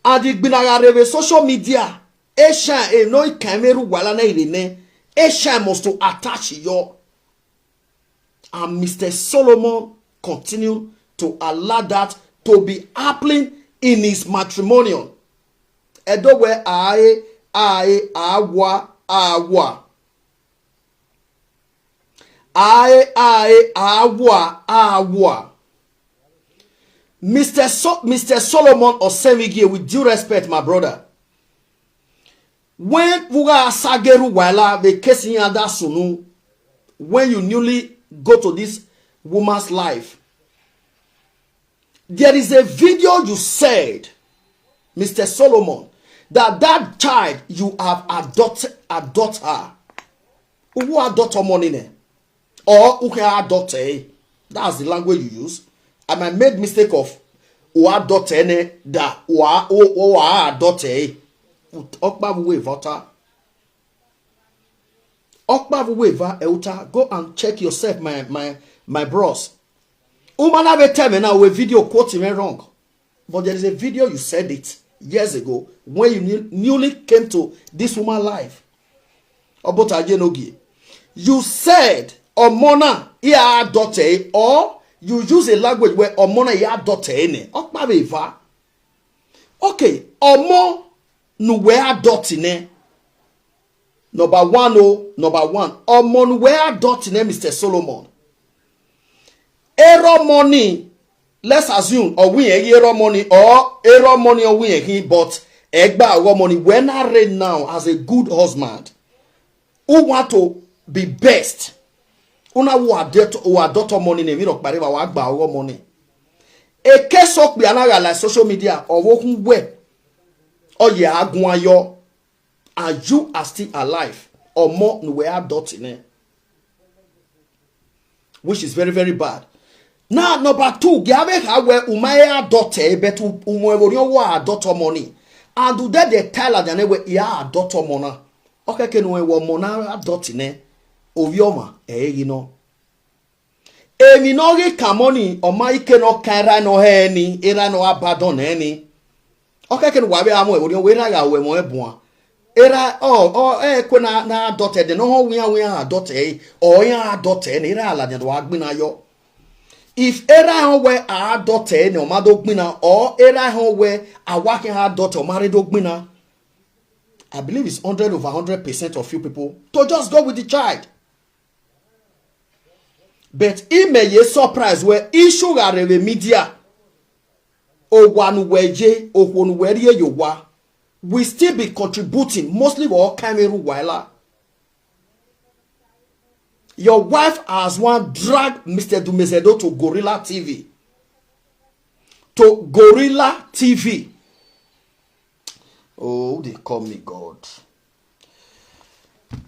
and the gbinagareve social media, Esha e no ikameru wala na irene, Esha must to attach yo. And Mister Solomon continue to allow that to be happening in his matrimonial. Edo we aye, aye, awa, awa. Aye, aye, awa, awa. Mister So- Mister Solomon Osemigie, with due respect, my brother. When Vuga Sageru Waila vacation Yada Sunu, when you newly go to this woman's life, there is a video you said, Mister Solomon, that that child you have adopted, adopt her. Who adopt her money ne? Or who can adopt her? That's the language you use. And I made mistake of who adopt her ne, that who who adopt her. Okpa we vota. Okpa we va euta. Go and check yourself, my my my bros. Umana be tell me now a video quote him wrong. But there is a video you said it years ago when you new- newly came to this woman life. Obota Ajenogie. You said Omona ya daughter, or you use a language where Omona ya daughter ne. Okpa we va. Okay, Omo nu we daughter ne. Number one, oh, number one. Omo nu we daughter ne, Mister Solomon. Error money. Let's assume or we error money or error money or we, but egba our money. When I read now as a good husband who want to be best, una who are debt who are daughter money ne mi rock bareva wa gba our money. Eke sok bi anaga like social media or wokun we. Oye agun ayo. And you are still alive. Or more nu we are daughter ne. Which is very, very bad. Now, number two, give me how we umaya daughter, but umwe wa daughter money. And do that they tell her than we ya daughter mona. Okay, can we wa mona daughter ne? Ovioma, eh, you know. Emi no gi kamoni, oma ike no kaira no heni, era no abadon heni. Okay, can wa be amo e, we ra ga we mo e bua. Era, oh, oh, eh, kwe na, na daughter, de no ho we are, we are daughter, eh, or ya daughter, ni ra la de wa gbina yo. If era ho we a daughter, ni o ma do gbina, or era ho we a wa ke ha daughter, o ma re do gbina. I believe it's hundred over hundred percent of you people to just go with the child. But ime ye surprise where issue are the media. O wanu weje, o wonu werie yo wa. We still be contributing mostly for all Cameroon Waila. Your wife has one drag Mister Dumezedo to Gorilla T V. To Gorilla T V. Oh, they call me God.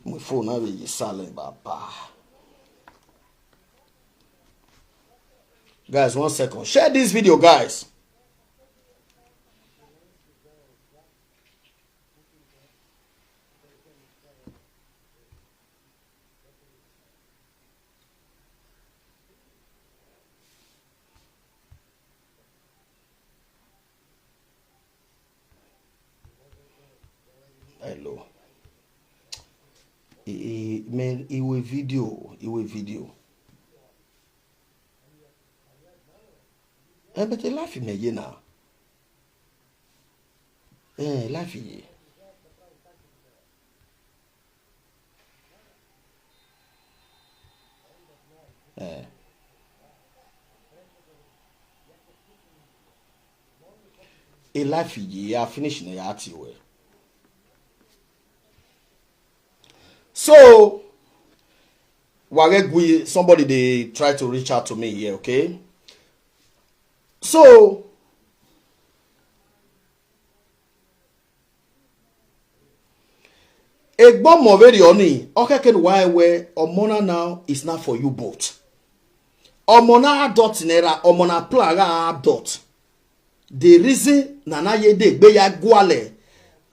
My phone now is silent, baba. Guys, one second. Share this video, guys. Hello. I, I, man, iwe video, iwe video. Eh, but the life me ye now. Eh, life ye. Eh. A life ye, I finish in the art way. So, Wagegui, somebody they try to reach out to me here, okay? So, Egbon mo very oni. Okay, can why where omona now is not for you both. Omona adult nera, omona plaga adult. The reason nana ye de gbe ya gwale.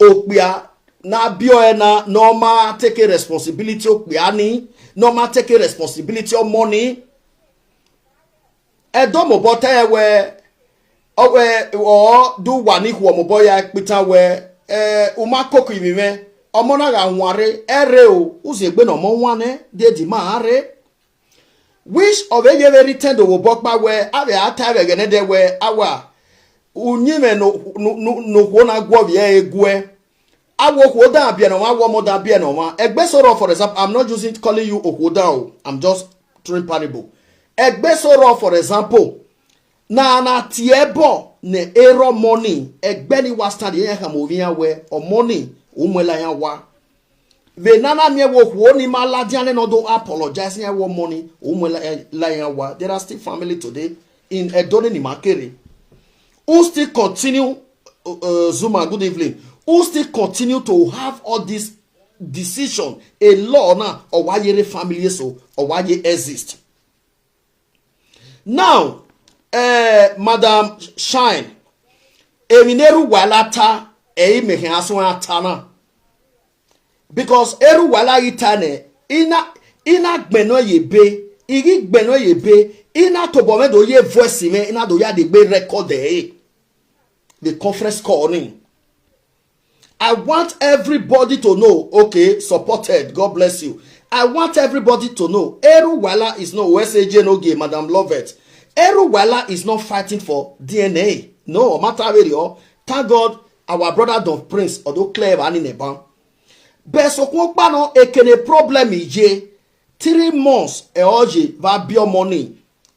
Okpia na bio e na no ma take a responsibility okpia ni. No ma take a responsibility of money. Edo mo bote we owe o du wa ni huo mo boya pita we eh uma koku imi me. Omona ga nware ere o uze gbe no mo wane de di ma are. Which of a very tendo wo bokpa we ave ata we gene de we awa unyime no no no no wo na gwo ye egwe. Awo ko da bia no wa wo mo da bia no wa egbe soro. For example, I'm not using calling you okoda o, I'm just throwing parable. Egbe soro, for example, na na tiebo ne ero money egbe ni wa stand ye ha mo via we o money umwela ya wa. Ve nana mie wo huo ni ma la diane no do apologize ya wo money umwela ya wa. There are still family today in Edoni ni makere who still continue uh, uh, Zuma, good evening, who still continue to have all this decision, a law na or why yere family so or why ye exist. Now, uh, Madam Shine, emineru walata e mehe aso atana. Because eru wala itane ina ina gbeno ye be, igi gbeno ye be, ina to bo me do ye voice me, ina do ya de gbe record e. The conference call ni. I want everybody to know, okay, supported. God bless you. I want everybody to know. Eru wala is no S A J no gay, Madam Lovett. Eru wala is not fighting for D N A. No, matter where you are. Thank God our brother Don Prince, although clear and in a ban. But so kwa no ekene problem ije. Three months e oje va bio money.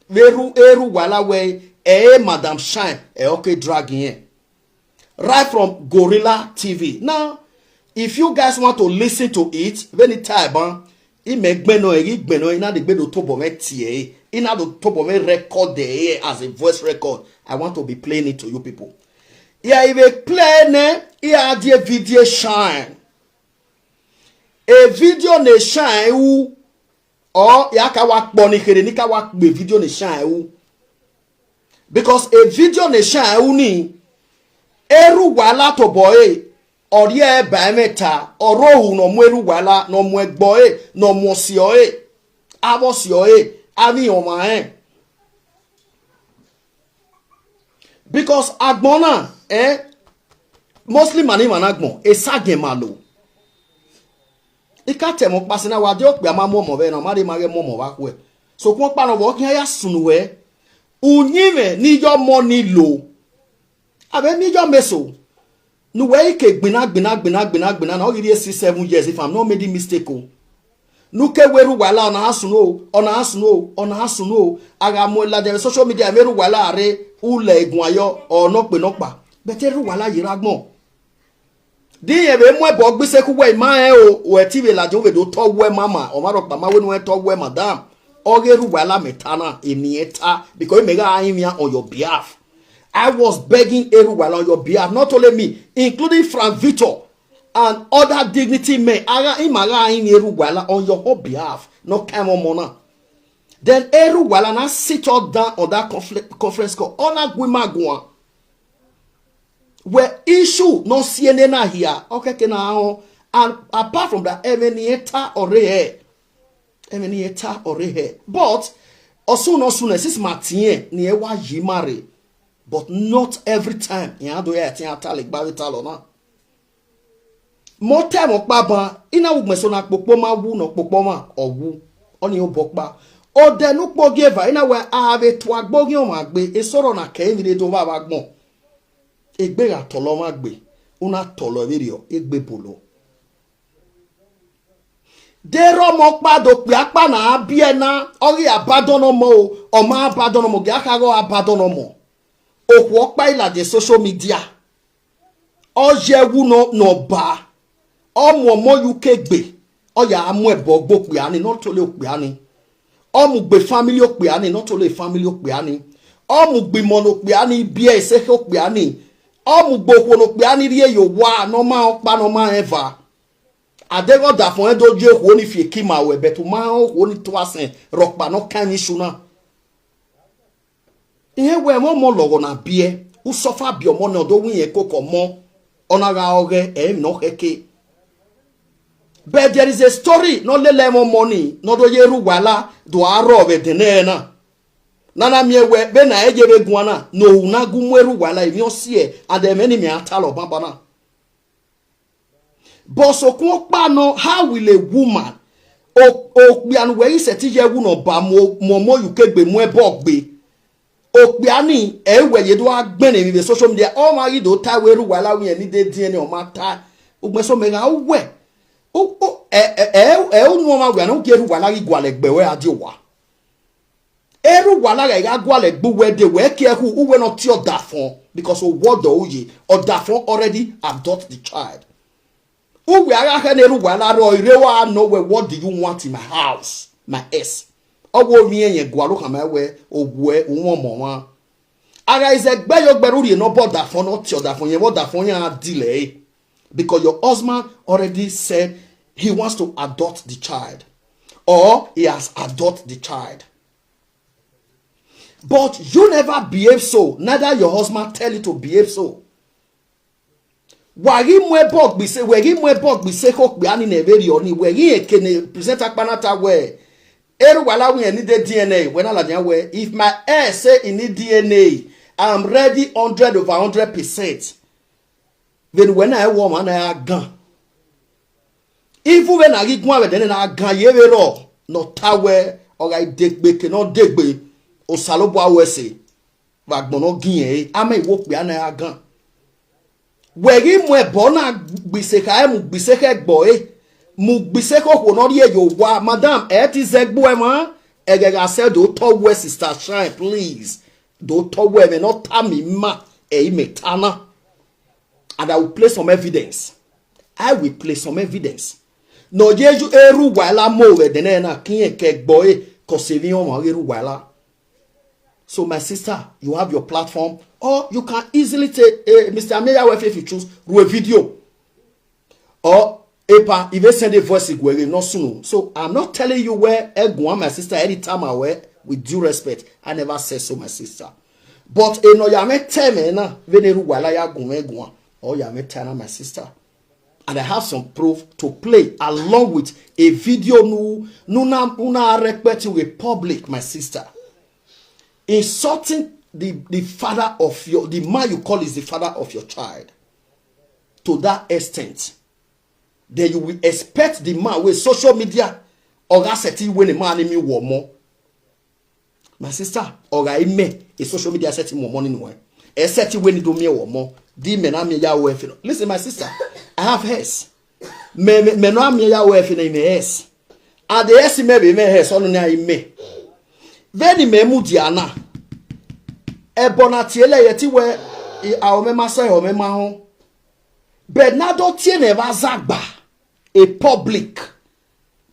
Veru eru wala we e Madam Shine e okay dragging here. Right from Gorilla T V. Now, if you guys want to listen to it, when it time ban, ime gbeno egi gbeno ina de gbedo to bo me tie, ina do to bo me record there as a voice record. I want to be playing it to you people. Yeah, if you play ne, yeah, the video Shine. A video ne Shine u or ya ka wa kpo ni kere ni ka wa gbe video ne Shine u. Because a video ne Shine u ni eru wala to boy or ye ba meta or ro no mu eru wala no mu egbo e no mu si o e abo si o e avi o ma e. Because agbon na eh mostly mani mana agbon e sa gen malo. Ika te mo pasi na wa de o pe ama mo mo ve na ma de ma ge mo mo wa ku e. So kun pa no bo kin ya sunu we. Unyi me ni yo mo ni lo. Abe mi yo meso. Nu we ike gbina gbina gbina gbina gbina na o giri six seven years if I'm not making mistake o. Nu ke weru wala ona asunu o, ona asunu o, ona asunu o. Aga mo la de social media meru wala are ule egun ayo o no pe no pa. Beteru wala yiragbon. Di ye be mu ebo gbise ku we ma e o, we ti be la jo we do to we mama, o ma ro pa ma we nu e to we madam. Oge eru wala me ta na emi e ta because me ga ayin mi on your behalf. I was begging eru wala on your behalf, not only me, including Frank Victor and other dignity men. Aga imaga ayin eru wala on your whole behalf. No time on mona. Then eru wala na sit all down on that confle- conference call. Ona gwimagwa. Where issue no C N N na here. Okay, can now. And apart from that, even eta or here. Even eta or here. But as soon as soon as it's Martin, ni e wa yi marry. But not every time. Ya do ya tin atalik ba vitalo na. Mo te mo pa ban ina wu gbe so na popo ma wu no popo ma o wu. Oni o bo pa. O de nu po ge va ina we a have to agbo gi o ma gbe e soro na ke mi de do va va gbon. Egbe ga tolo ma gbe. Una tolo video egbe bolo. De ro mo pa do pe apa na abi e na ori abadono mo o o ma abadono mo ge aka go abadono mo. Okwu ọkpa ila the social media. Oye wu no no ba. Omu omo U K gbe. Oya amu ebo gbo pe ani no tole o pe ani. Omu gbe family o pe ani no tole family o pe ani. Omu gbe mo no pe ani bi e se o pe ani. Omu gbo kwo no pe ani ri e yo wa no ma o pa no ma eva. Adego da fon edo je ho ni fie kima we, but ma ho ni to asen rokpa no kan ni shuna. Ihe we mo mo logo na bie. U suffer bi omo na do win ye koko mo. Ona ga oge e no heke. But there is a story, no lele mo money, no do yeru wala, do aro be denena. Nana mi ewe be na eje be guana, no una gu mweru wala, emi osie, and the many me atalo bambana. But so kun pa no, how will a woman o o pian we ise ti ye wu no ba mo mo mo yu kegbe mo ebo gbe. Okpiani ewe ye do agbene mi be social media. O ma yi do ta we ru wala wi ni de D N A o ma ta. Ugbe so me ga we. O o e e e e o nu o ma we na u ke ru wala gi gwale gbe we adi wa. Eru wala ga ga gwale gbu we de we ke hu u we no ti odafon because o wo do uye. Odafon already adopt the child. Uwe agha he neru wala ro ire wa no we, what do you want in my house? My S. Owo mi enye gwalo kama we ogwe uwon mo wa. Agha is egbe yo gberu ri no boda fon no ti oda fon yen boda fon yan dile. Because your husband already said he wants to adopt the child or he has adopted the child. But you never behave so, neither your husband tell you to behave so. Wagi mwe bog be say, wagi mwe bog be say kok be ani ne very oni, wagi e kene present akpanata we. Eru wala we ni de D N A, when ala dia we. If my heir say he need D N A, I'm ready hundred over hundred percent. Then when I woman I gan. Even when I get one then I gan ye ro no ta we or I degbe ke no degbe o salo bo we say. Wa gbon no gin e ama iwo pe ana ya gan. We gi mu ebo na gbise ka e mu gbise ke gbo e. Mu gbise ko ko no ri e yo wa. Madam, e ti zegbu e ma. E ge ga se do to we, sister Shine, please. Do to we me no ta mi ma e me tana. And I will play some evidence. I will play some evidence. No yeju eru wa la mo we de na na kin e ke gbo e ko se vi on ma eru wa la. So my sister, you have your platform, or you can easily take uh, Mister Ameyawe if you choose, do a video. Or epa, if they send a voice igwere no sunu. So I'm not telling you where Egwan, my sister, anytime I wear, with due respect, I never said so, my sister. But eno ya me teme na veneru wala ya gun Egwan, or ya me tana, my sister. And I have some proof to play along with a video nu nu na una respect with public, my sister. Insulting the the father of your, the man you call is the father of your child to that extent, then you will expect the man with social media or asset when a man in me war more. My sister, or I may a social media setting more money no. A setting when you do me war more. The men are me ya. Listen, my sister, I have hairs. Me me me no me ya we fi na ime es. A de esi me be me es onu na ime. Veni me mu di ana. E bona ti ele ye ti we a o me ma se o me ma ho. Bernardo ti ne va zagba e public.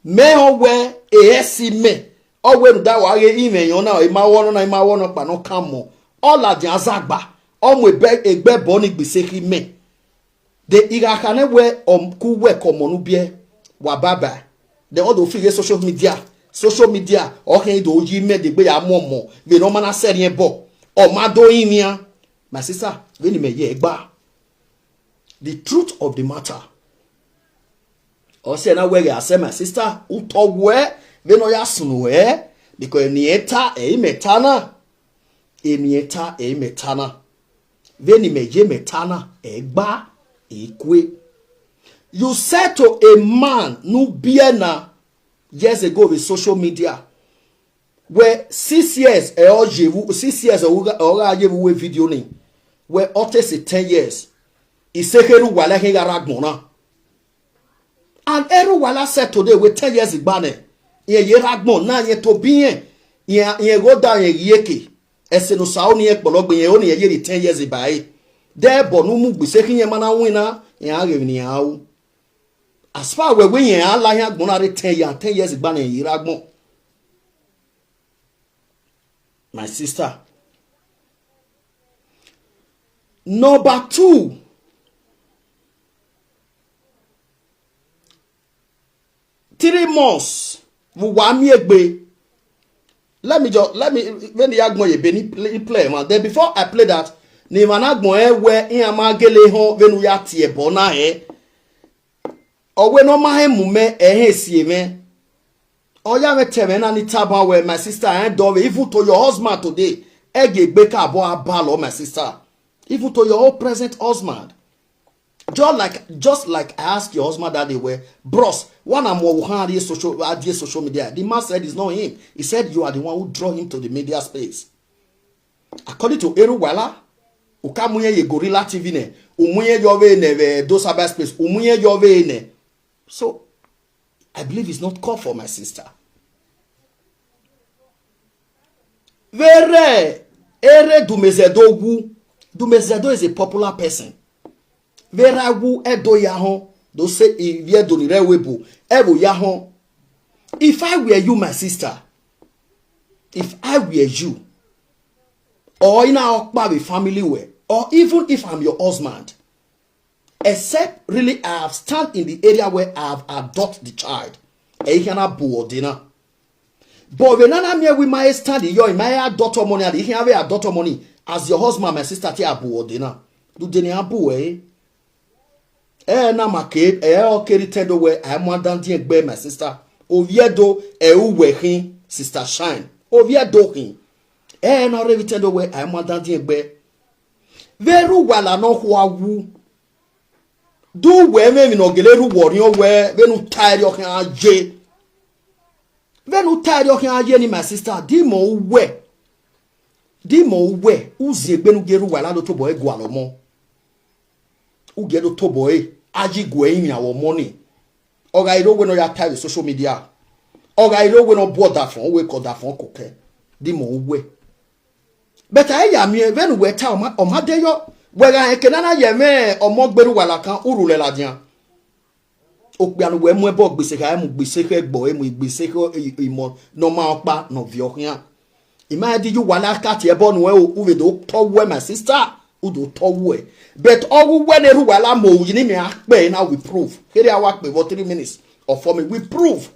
Me o we e esi me. O we da wa ye ime yo na e ma wo no na e ma wo no pa no kamo. O la di azagba. O mu ebe egbe bo ni gbese ki me. De iga kane we om ku we komo nu bie wa baba. De odo fige social media. Social media o hen do yi me de gbe ya mo mo. We no mana seri en bo. O ma do yin ya. My sister, we ni me ye gba. The truth of the matter. O se na we ya se, my sister, u to we we no ya sunu we, because ni eta e me tana. Eni eta e me tana. Veni me ye me tana e gba e kwe. You said to a man nu biena years ago with social media where six years e o yevu six years o ga o ga yevu we video ni where o te se ten years. Isekeru wala he ga ragbon na. And everyone I said today with ten years igbane. Ye ye ragbon na ye to bi yen. Ye ye go down ye yeke. Ese no sa oni ye polo gbe ye oni ye ye ten years ibae. De bo nu mu gbese ki ye mana win na ye a ge ni a o. As far we we ye a la ye agbon na re ten year ten years igbane ye ragbon. My sister. Number two, Three months. Vwami egbe. Let me just, let me, when the Agbon Yebe ni play, play, man. Then before I play that, ni man Agbon e we in amagele hon venu ya tie bona e. Owe no ma he mu me e he si me. Oya me teme na ni taba we, my sister, and dove, even to your husband today. Ege gbe ka bo abalo, my sister. Even to your own present husband. Just like, just like I asked your husband that day, where, bros, one am wo ha social, ah, dey social media. The man said it's not him. He said you are the one who draw him to the media space. According to Eru Wala, ukamuye ye Gorilla T V ne, umuye yove ne ve do cyber space, umuye yove ne. So I believe it's not called for, my sister. Vere ere Dumezedo wu. Dumezedo is a popular person. Vera wu edo yahon. Do say ivie do ni re webo. Evo yahon. If I were you, my sister, if I were you, or in our family way, or even if I'm your husband, except really I have stand in the area where I have adopt the child. Eihana buodina. But when nana me we my stand in your, my adopt money, and he have adopt money as your husband, my sister, te abuodina. Do deni abu eh? Eh, na make eh, okay, tendo where I am one down the egbe, my sister. Oviedo, eh, uwe hin, sister Shine. Oviedo hin. Eh, na revi tendo where I am one down the egbe. Veru wala no hua wu. Do we me mi no gele ru wori o we, venu tire o kan je. Venu tire o kan je ni, my sister, di mo we. Di mo we, uzi egbe nu geru wala do to boy gwa lo mo. U ge do to boy, aji gwe yin awo mo ni. Oga iro we no ya tire social media. Oga iro we no bo da fon, we ko da fon ko ke. Di mo we. But I ya mi venu we ta oma, oma de yo. We ga eke nana ye me omo gberu wala kan uru le ladian. Okpianu we mu ebo gbese ka emu gbese ke gbo emu gbese ke imo no ma opa no vi ohian. Ima di you wala cut ebo nu e o, uve do to we, my sister. U do to we. But ogu we ne ru wala mo yi ni me akpe na we prove. Here awa pe for three minutes or four minutes. We prove.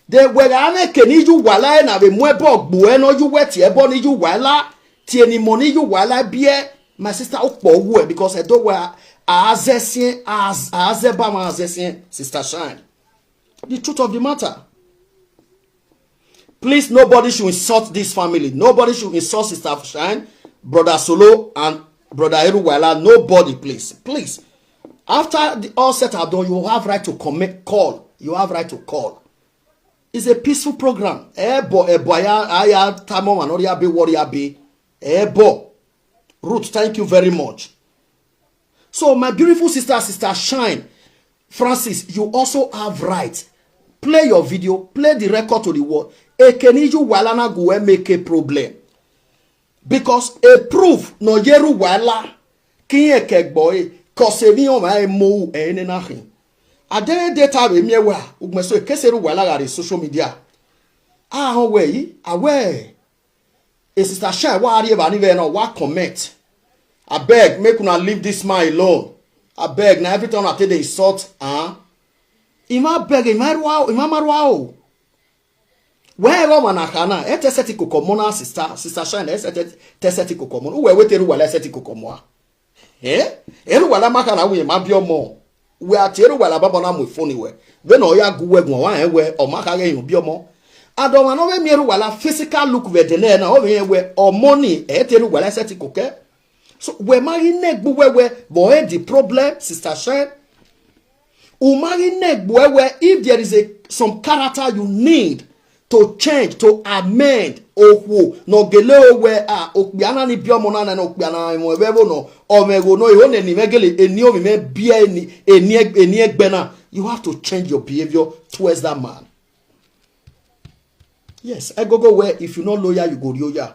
De wega ame ke ni ju wala e na be mu ebo gbo e no ju we ti ebo ni ju wala. Ti eni mo ni ju wala bi e. My sister, u po wu e because e do we a, a azesien, a az-, a azeba ma azesien, Sister Shine. The truth of the matter. Please, nobody should insult this family. Nobody should insult Sister Shine, Brother Solo, and Brother Eruwala. Nobody, please. Please. After the all set up done, you have right to comment, call. You have right to call. It's a peaceful program. Eh, bo, eh, bo, aya, aya, tamo, manoria be, warrior be. Eh, bo. Ruth, thank you very much. So, my beautiful sister, Sister Shine, Francis, you also have right. Play your video, play the record to the world. Ekeniju walana go and make a problem. Because a proof no yeru wala. Kin eke gboe, cause evi on my mo e ne na hin. Adere data we mi wa, ugme so e keseru wala gari social media. Ah, ho we yi, awe. E Sister Shine, wa ari eba ni ve no, wa comment. Abeg, make una leave this man alone. Abeg, na every time una take dey insult, ah. Ima beg, ima ruwa o, ima maruwa o. Where go man akana, e te seti kokomo na sister, Sister Shine, e seti, te seti kokomo. Uwe we te ru wala seti kokomo a. Eh? Eru wala makana we ma bi omo. We ati eru wala baba na mu phone we. Ve no ya gu we gun wa e we o ma ka ge yun bi omo. Adoma no ve mi eru wala physical look ve de ne na o ve we o money e te eru wala seti koke. So we ma ri ne gbu we we bo e the problem, Sister Shine. U ma ri ne gbu we we if there is a some character you need to change, to amend, ohwo no gele owe a, okpiana ni bi omo na na okpiana mo eve vo no, ome go no, iho ne ni me gele, eni omi me bi eni, eni eg-, eni egbe na. You have to change your behavior towards that man. Yes, I go go where if you no loyal, you go rioya.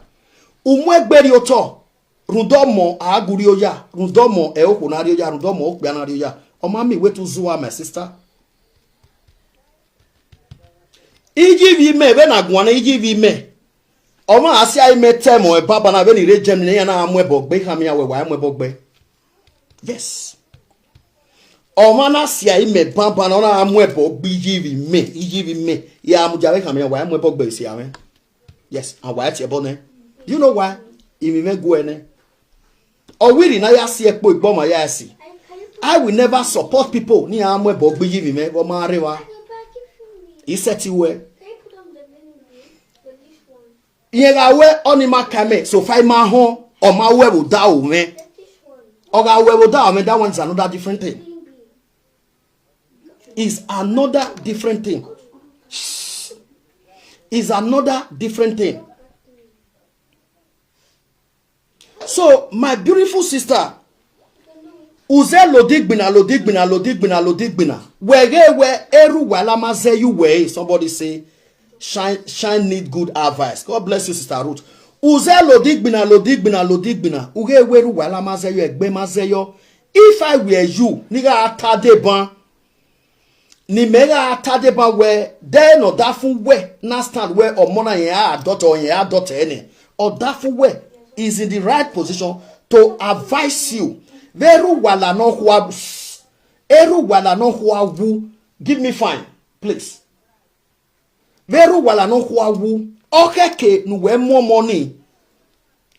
Umu egbe ri oto, rundomo a gu rioya, rundomo e ohwo na rioya, rundomo okpiana rioya. Oma mi we tu zuwa, my sister. Iji vi me, ve na guana iji vi me. Oma asia ime temo e baba na ve ni re Germany ya na amu ebo gbe, ha mi awe wa amu ebo gbe. Yes. Ọmọ na sia ime bamba na ọna amụ ebe ogbi yivi me, yivi me. Ya amụ jave kamera wa amụ ebe ogbe sia me. Yes, and why tie bone? Do you know why? Imi me guene. Owiri na ya si ekpo igbo ma ya si. I will never support people ni amụ ebe ogbi yivi me go ma rewa. Iseti we. Ihe ga we oni ma kame so fa ma ho o ma we wo da o me. O ga we wo da o me, that one is another different thing. Is another different thing. Is another different thing. So, my beautiful sister, uze lodigbina, lodigbina, lodigbina, lodigbina. Wege we eru wala ma ze you we. Somebody say, shine, shine need good advice. God bless you, Sister Ruth. Uze lodigbina, lodigbina, lodigbina. Uge we eru wala ma ze you, egbe ma ze yo. If I were you, niga atade ban. Ni mega atade ban we, then or that fun we, na stand we or mona yen a daughter or yen a daughter any. Or that fun we is in the right position to advise you. Veru wala no hua, eru wala no hua wu. Give me fine, please. Veru wala no hua wu. Okeke nu we mo money.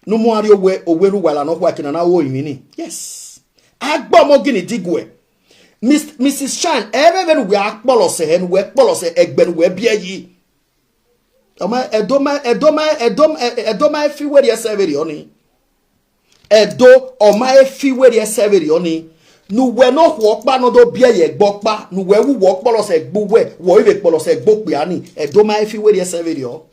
Nu mo ari owe, owe ru wala no hua kina na wo imini. Yes. Agbo mo gini digwe. Miss, Missus Shine, ebe ve nu we akpolo se, nu we kpolo se, egbe nu we bie yi. Oma, edoma, edoma, edoma, e-, edoma efi we ri ese ve ri oni. Edo, oma efi we ri ese ve ri oni. Nu we no hua okpa no do bie ye gbo kpa, nu we wu wo kpolo se gbu we, wo ive kpolo se gbo kpi ani. Edoma efi we ri ese ve ri o.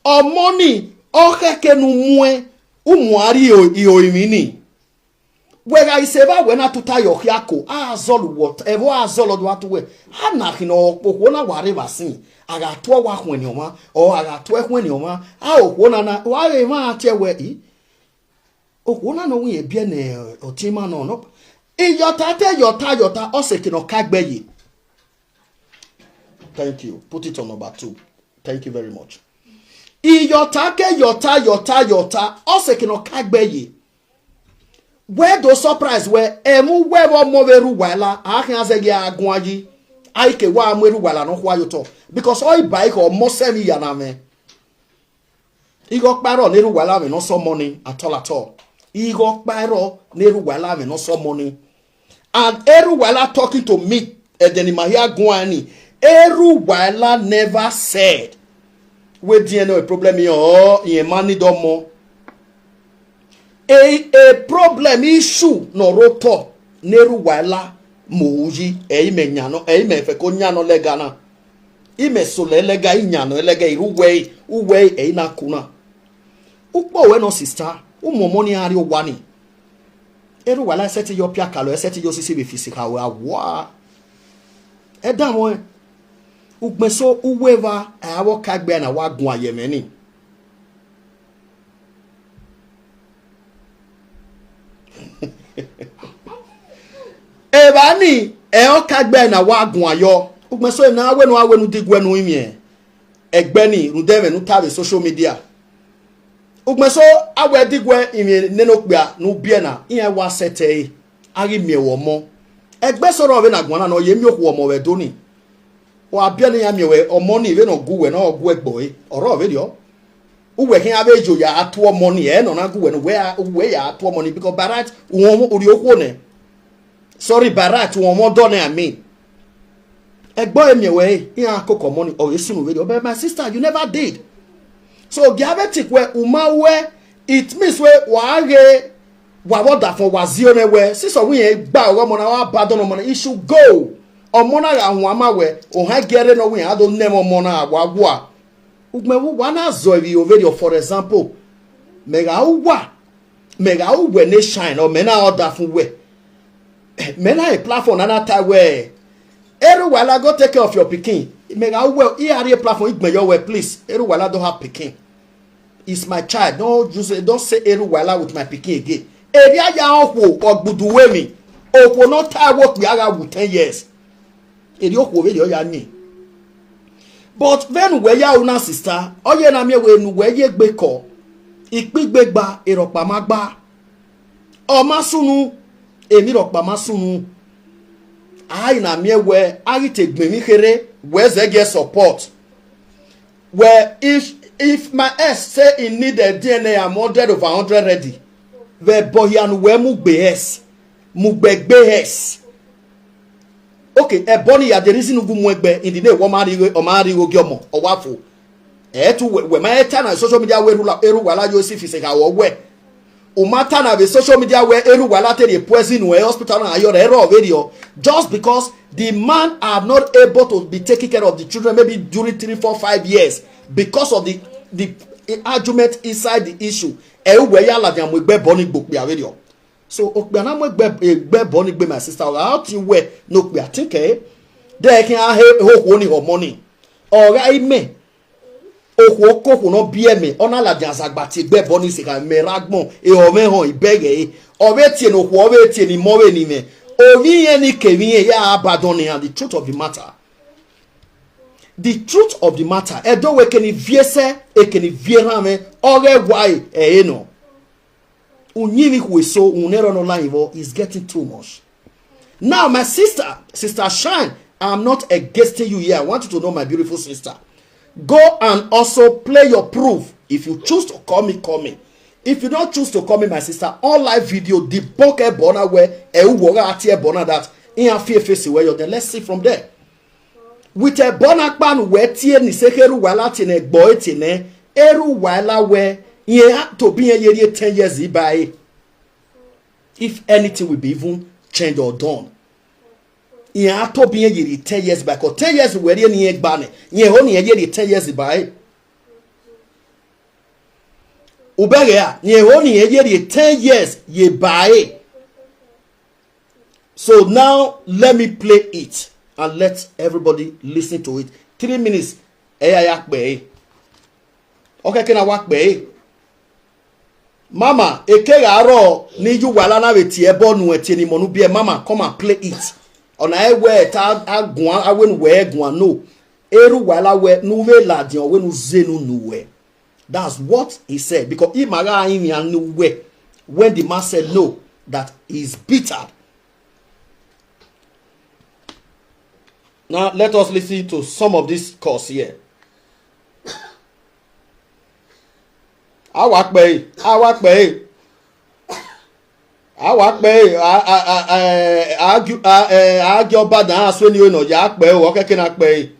Omoni, okeke nu mue, umu ari o, i o imini. We ga iseva we na tuta yo hiako, a zolu what, evo a zolu do atu we. A na hino okpo na ware vasin. A ga tuo wa hweni oma, o a ga tuo hweni oma. A okpo na na, wa re ma tie we i. Okpo na no wi ebie ne, eh, otima no, no. Iyota te yota yota, oseki no kagbe yi. Thank you. Put it on number two. Thank you very much. Iyota ke yota, yota, yota, oseki no kagbe yi. We do surprise we, emu we wo mo veru wala, a hin aze ge agun ayi. Aike wa mo eru wala no hua yo to. Because oi ba iko mo se mi ya na me. Igo kparo neru wala me no so money at all, at all. Igo kparo neru wala me no so money. And eru wala talking to me, edeni mahia guani. Eru wala never said, we di eno a problem yo, ye mani do mo. A, a problem issue no roto neru wala mo uji, e ime nyano, e ime fe ko nyano legana. Ime sole elega inyano elega iruwe, uwe e ina kuna. Ukpo we no sister, umomo ni ari owani. Eru wala eseti yo pia kalo, eseti yo sisi be fisi ka we awa. E da mo e. Ugbeso uwe va, e awo kagbe na wa gun ayemeni. Eba ni, e o kagbe na wa gun ayo. Ugbeso na awenu awenu digwenu imie. Egbeni, rudeve nu tave social media. Ugbeso awe digwe imie neno kpia nu biena, iye wa sete e. Agi mie wo mo. Egbe soro ve na guana no ye mi oku omo we doni. Wa biena ya mie we omo ni ve no gu we no gu egbo e. Oro ve dio. Uwe hin ave jo ya atu omo ni e no na gu we no we a, uwe ya atu omo ni because Barat uwo uri oku ne. Sorry, Barat, one more done, I mean. Egbo emi we, he a cook money or a sunu video. But my sister, you never did. So, give a tick where uma where it means where wage wa what that for was you where. Sister, we a ba wa mona wa bad on money. It should go. Or mona ga wama where, or ha gere no we, I don't name on mona wa wa. Ugme wu wana zovi overio, for example. Mega uwa. Mega uwe ne shine or mena order fun we. Mena a platform nana tie we. Eru wala go take care of your pikin. Mega uwe, i are a platform, igbe your way, please. Eru wala don't have pikin. It's my child. Don't use it. Don't say Eru wala with my pikin again. Area ya okwo ogbudu we mi. Okwo no tie work we aga with ten years. Eri okwo ve yo ya ni. But venu we ya una sister, oye na mi we nu we ye gbe ko. Ipi gbe gba, eropa ma gba. O ma sunu, emi ropa ma sunu. Aina mie we, ari te gbe mi here, we ze get support. Well, if, if my ex say he need a D N A, I'm hundred over hundred ready. We bohian we mu gbe ex, mu gbe gbe ex. Okay, e boni ya the reason ugu mu egbe in the name wo ma ri, o ma ri ogi omo, o wa fo. E tu we, we ma e ta na social media we rula, eru wala yo si fi se ka wo we. O ma ta na the social media we eru wala te the poison we hospital na ayo re ro video. Just because the man are not able to be taking care of the children maybe during three, four, five years because of the, the argument inside the issue. E we ya la dia mo egbe boni gbo pe a video. So okpe na mo egbe, egbe boni gbe my sister. How ti we no pe atinke. De kin a he ho ho ni ho money. Ora ime. Okwo okokwo no bi eme, ona la dia zagba ti egbe boni se ka me ragbon, e o me hon ibege e. O be tie no kwo, o be tie ni mo be ni me. O vi yen ni ke vi yen ya abadon ni, and the truth of the matter. The truth of the matter, e do we ke ni vie se, e ke ni vie ran me, o re wa e, e e no. Unyimi kwe so, unero no line vo is getting too much. Now, my sister, Sister Shine, I'm not against you here. I want you to know, my beautiful sister. Go and also play your proof. If you choose to call me, call me. If you don't choose to call me, my sister, online video debunk e bona we, e uwoga ati e bona that. In a fear face where you're there. Let's see from there. With a bona kpan we tie ni se heru wala tie ne gbo e tie ne. Eru wala we, yen a to bi yen yeri ten years ibae. If anything will be even changed or done. Yen a to bi yen yeri ten years back, or ten years we ri ni yen gba ne. Yen ho ni yen yeri ten years bae. Ubege a, yen ho ni yen yeri ten years ye bae. So now let me play it and let everybody listen to it. Three minutes. Eya ya pe. Okay, can I work pe? Mama, eke aro ni ju wala na we ti e bo nu e ti ni mo nu bi e. Mama, come and play it. Ona e we ta agun awen we gun no. Eru wala we nu we la di we nu zenu nu we. That's what he said. Because he maga in we. When the man said no, that is bitter. Now let us listen to some of these calls here. Awakpe, awakpe, awakpe, argue, argue bad and asweni no yakpe o, okay, can akpe.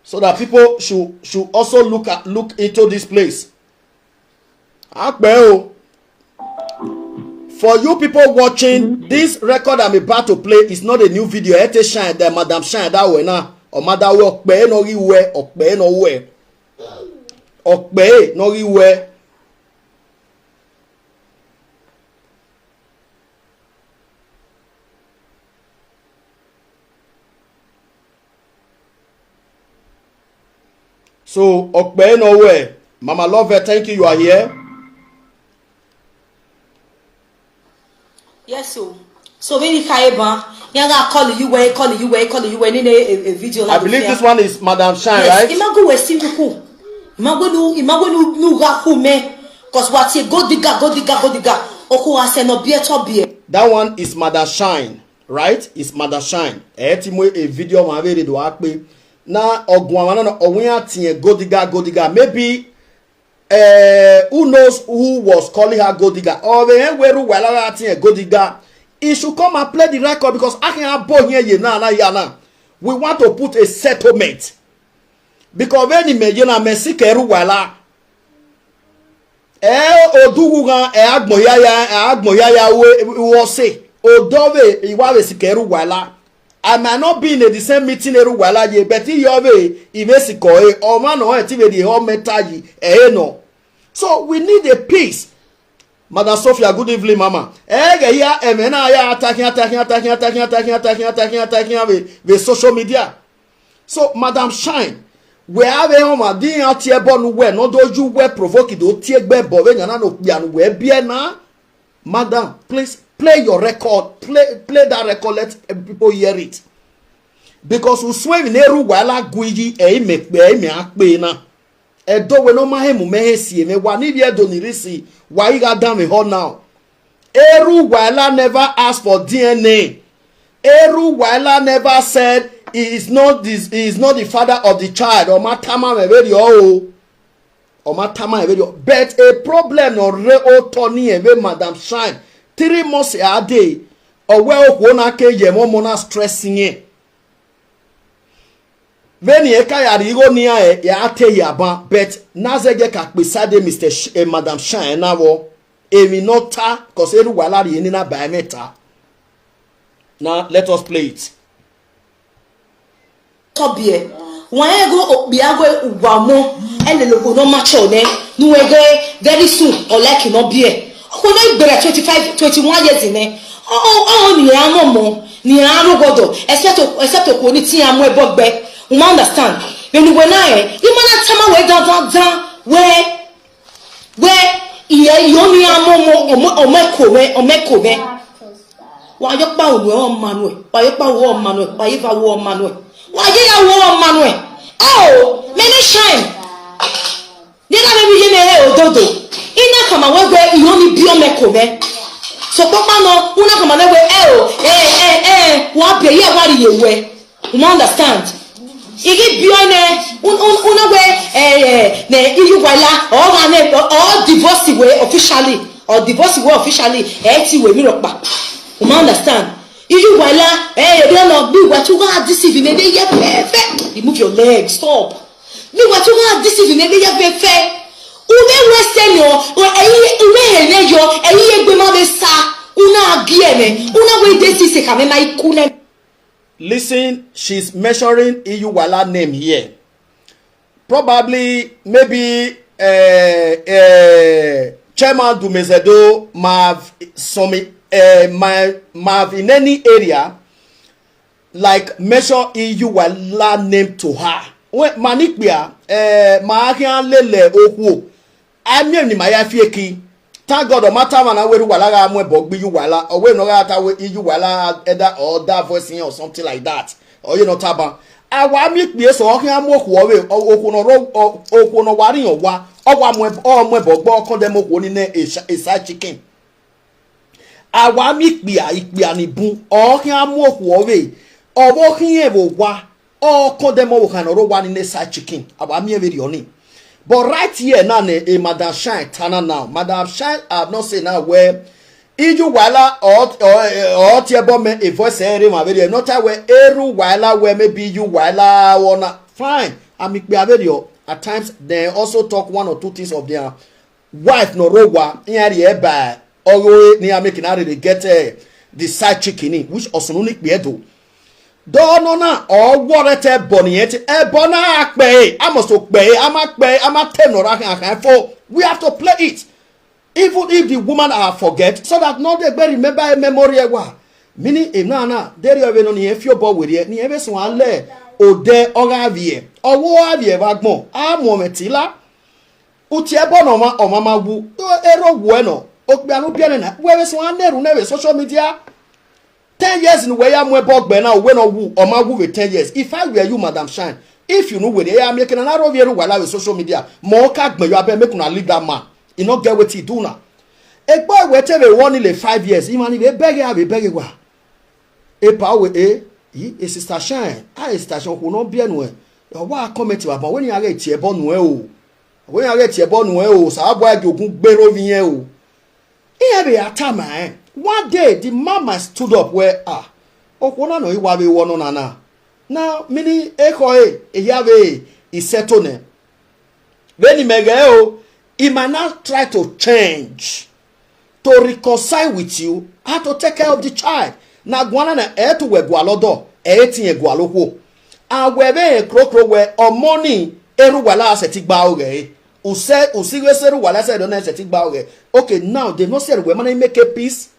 So that people should, should also look at, look into this place. Akpe o. For you people watching, this record I'm about to play is not a new video. Ete Shine, the Madam Shine, that way now. Or Madam we okpe no ri we, okpe no we. Okpe no ri we. So, Okpe no we. Mama Love, thank you, you are here. Yes, so. So when you kai ban, yaga call you where, call you where, call you where in a, a, a video. I believe this one is Madam Shine, yes, right? Imago we sinuku. Imago nu, imago nu nu ga kume. Cause what you go diga, go diga, go diga. Oku ase no bie to bie. That one is Madam Shine, right? It's Madam Shine. E ti mo a video ma very do akpe. Na ogun awon na owin ati e go diga, go diga. Maybe uh, who knows who was calling her gold digger? Or the way Ruwela ati e gold digger. He should come and play the record because I can have both here ye na na ya na. We want to put a settlement. Because when he me ye na me si ke Ruwela. E odugu gan e agbon yaya, e agbon yaya we wo se. Odove iwa we si ke Ruwela. I might not be in the same meeting Ruwela ye, but he yove, he may si ko e, or man or e ti ve the whole matter ye, e no. So we need a peace. Madam Sophia, good evening, Mama. Ege ya emena ya attacking, attacking, attacking, attacking, attacking, attacking, attacking, attacking, with, with social media. So, Madam Shine, we have a home, a din out here, born where, no do you were provoked, do tear gbe, but when you're not no piano, where be na. Madam, please play your record. Play, play that record. Let, uh, people hear it. Because we swear in Eru wala guiji, eh, me, eh, me, akpe na. Edo we no ma hemu me he si, me wa ni vie do ni risi, wa iga down me ho now. Eru wala never ask for D N A. Eru Waila never said he is not this, he is not the father of the child. Omatama me very oh. Omatama me very oh. But a problem no re o Tony and Madam Shine. Three months a day. Owe okwu na ke ye mo mo na stressing ye. Veni e ka ya ri go ni a e ya te ya ban, but na ze ge ka pe side Mister Sh- eh, Madam Shine na wo. Emi no ta, 'cause Eru Waila ri ni na ba me ta. Now let us play it. Tobie, wọn ego okpi ago ugwa mo, eleloko no macho ne, nuwege very soon or like no bie. Ko no igbere twenty-five, twenty-one years ne. Oh, oh, oh, ni amo mo, ni amo godo. Except, except ko ni ti amo ebo gbe. You understand? When you go na e, you man tama we down, down, down, we, we, iye yo ni amo mo, omo, omo ko we, omo ko we. Wa yo pa uwe o manue, wa yo pa uwe o manue, wa yo pa uwe o manue, wa yo ya uwe o manue. Oh, many shine. Ni na me ye me he ododo. Ina kama we we iyo ni bi o me ko we. So papa no, una kama na we eh o, eh eh eh, wa be ye wa ri ye we. You understand? Igi bi o ne, un un una we eh eh ne Eru Waila o ga ne o divorce we officially, o divorce we officially, eh ti we mi ro pa. You understand? Eru Waila, eh, you don't know, be what you got this evening, they get fair. Remove your leg, stop. Be what you got this evening, they get fair. Ume wese no, or ume hele yo, egbe ma be sa, una agiene, una we dey see se kame ma ikune. Listen, she's mentioning Eru Waila name here. Probably, maybe uh, uh, Chairman Dumezedo might have some uh, might, might have in any area like mention Eru Waila name to her. When Manikpia, uh, Mahakian Lele Okwo, I mean, my Afieki. Thank God, no matter when I wear Waila, I'm wear Bogbi Eru Waila, or when no matter wear Eru Waila, either or that voice in or something like that, or you know, Taba. Awa mi kpie so okin amu oku owe, oku no ro, oku no wari owa, owa mu omu ebo gbo kon dem oku ni ne a side chicken. Awa mi kpia ikpia ni bun, okin amu oku owe, owo kin evo wa, okon dem owo kan ro wa ni ne side chicken. Awa mi e very oni. But right here now, ne a Madam Shine tana now. Madam Shine, I've not seen now where Eru Waila or or or Tiebo me a voice ere ma very not where Eru Waila where maybe Eru Waila wanna fine. I'm at times they also talk one or two things of their wife no rowa in area by or ni are making her get uh, the side chicken in which also no need do. Dọọ nọ na ọ gwọrọ ete ebo ni ete ebo na akpe a must okpe a ma kpe a ma te nọrọ ahịa ahịa fo. We have to play it. Even if the woman are forget so that no dey gbe remember a memory ewa. Meaning e na na deri owe no ni e fi obo were ni e be sun ale ode oga vie owo avie va gbon a mo metila. Uti ebo no ma o ma ma wu ero wu e no okpe anu bi ene na we be sun aneru na we social media. Ten years ni we ya mu ebo gbe na we no wu o ma wu we ten years. If I were you, Madam Shine, if you no we ya make na na ro Eru Waila we social media mo ka gbe you abeg make una leave that man. E no get wetin e do na. Egbo we te we one ile five years. Imani we beg ya we beg wa. E pa we e yi e Sister Shine a e Sister Shine ko no bi enu e. Yo wa comment wa ba we ni are ti ebo nu e o. We ni are ti ebo nu e o sa abo ajogun gbero vi yen o. Ihe be atama eh. One day the mama stood up where ah okwo na no iwa be wono na na. Now meaning eko e eya be iseto ne. When he mege o he might not try to change to reconcile with you how to take care of the child. Na gwana na e to we gwalodo e tin e gwalokwo. Awebe e krokro we omoni Eru Waila se ti gba oge. Use usiwe se Eru Waila se don se ti gba oge. Okay, now they no say we man make a peace.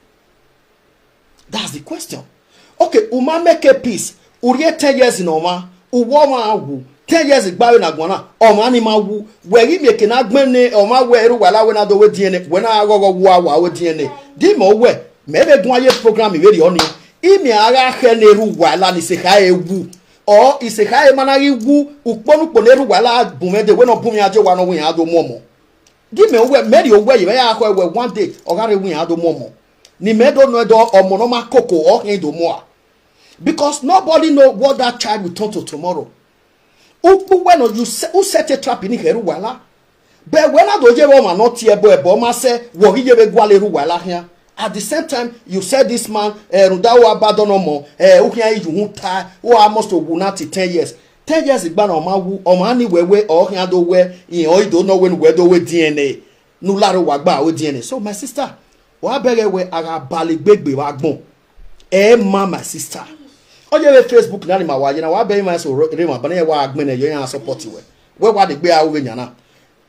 That's the question. Okay, uma make a peace. Urie ten years in oma. Uwo ma awu. Ten years gba we na gwana. Oma ni ma wu. We gi mi ke na gbe ne oma we Eru Waila we na do we D N A. We na go go wa wa we D N A. Di mo we. Me be gun aye program we ri oni. Imi ara he ne Eru Waila ni se ha e wu. Or ise ha e mana gi wu. Ukponu kponu Eru Waila bu me de we no bu mi aje wa no we ado momo. Di me we me ri owe ye ya ko we one day o ga re we ado momo. Ni me do no do omo no ma koko o hin do mo a. Because nobody know what that child will turn to tomorrow. Ukpu when you se- who set a trap in Heruwala. But when I do je woman not here boy boy ma say what he gave a gwale Ruwala here. At the same time, you said this man eh Rudawa Badonomo eh Ukia Yuhuta who almost to Wunati ten years. Ten years igba na ọma wu ọma ni wewe ọhịa do we ihe oido no we we do we D N A. Nularo wagba we D N A. So my sister, wa bere we aga baligbegbe wa gbon. Eh ma my sister. Oye we Facebook na ni ma wa ye na wa be ma so re ma bana wa agbene yo ya support we. We wa de gbe a we nyana.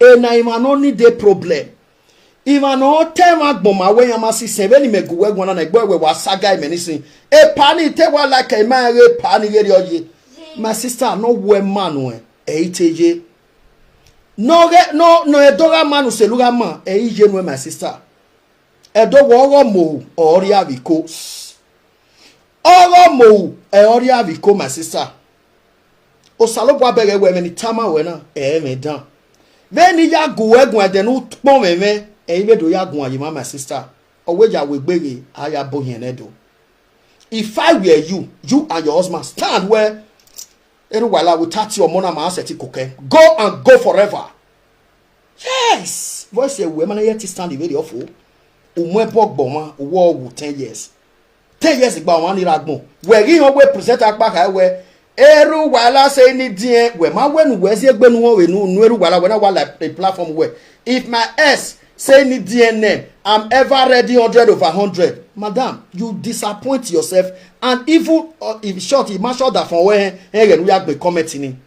E na ima no need the problem. Ima no te ma gbon ma we ya ma si se be ni me gu we gwana na gbo we wa saga me ni sin. E pa ni te wa like e ma re pa ni re oye. My sister no we man we. E ite ye. No ge no no e do ga manu se lu ga ma. E iye no my sister. E do wo wo mo ori aviko. Oro mo e ori aviko my sister. Osalobua bere we me ni tama we na e me dan. Ve ni ya gu we gun ede nu pon me me e ibe do ya gun aye ma my sister. Owe ya we gbere aya bo yen edo. If I were you, you and your husband stand where Eruwala will touch your mona ma asset koke. Go and go forever. Yes. Voice a woman yet stand the very awful. Umwe bog boma wo wu ten years. Ten years igba wan ni ragbon. We ri on we present akpa ka we. Eruwala say ni dien we ma we nu we si egbe nu we nu nu Eruwala we na wa like a platform we. If my ex say ni D N M, I'm ever ready hundred over hundred. Madam, you disappoint yourself and even uh, if short, you mash out that from where he can we have the comment in.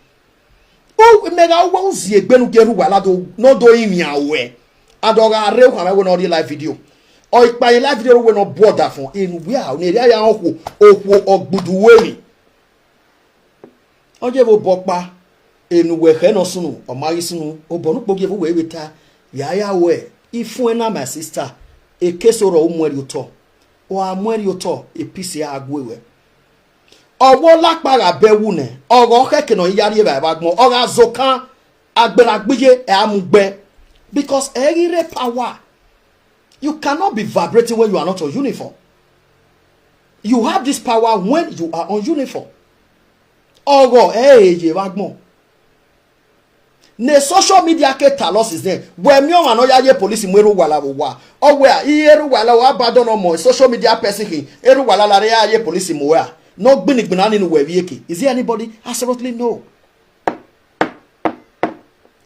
Oh, mega wo zi egbenu geru wala do no do imi awe. And oga re kwa we no the live video. O ipa live video we no border fun in we are ne ya ya oku oku ogbudu we mi. Oje bo bopa enu we he no sunu o mari sunu o bonu poge bo we we ta ya ya we ifun na my sister e kesoro umweri uto o amweri uto e pisi agwe we. Owo lakpara be wu ne ogo keke no yari e ba gbon oga zokan agbera gbiye e amugbe because e rire power. You cannot be vibrating when you are not on uniform. You have this power when you are on uniform. Ogo e ye ba gbon. Ne social media ke talos is there. We mi o ma no ya ye police mu Eruwala wo wa. O we a i Eruwala wa badon no mo social media person ki Eruwala la re ya ye police mu we a. No gbini gbina ninu we wi eke. Is there anybody? Absolutely no.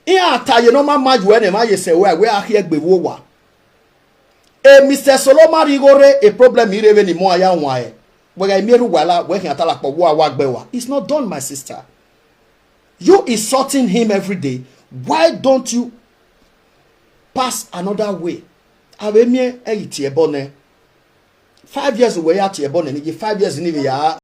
Iya ataye no ma ma ju ene ma ye se we we a hie gbe wo wa. E Mister Solomon Rigore a problem ire we ni mo aya wa e. We ga mi Eruwala we hin atala po wo a wa gbe wa. It's not done, my sister. You insulting him every day. Why don't you pass another way? Awe mi e iti ebo ne. Five years we ya ti ebo ne ni five years ni we ya.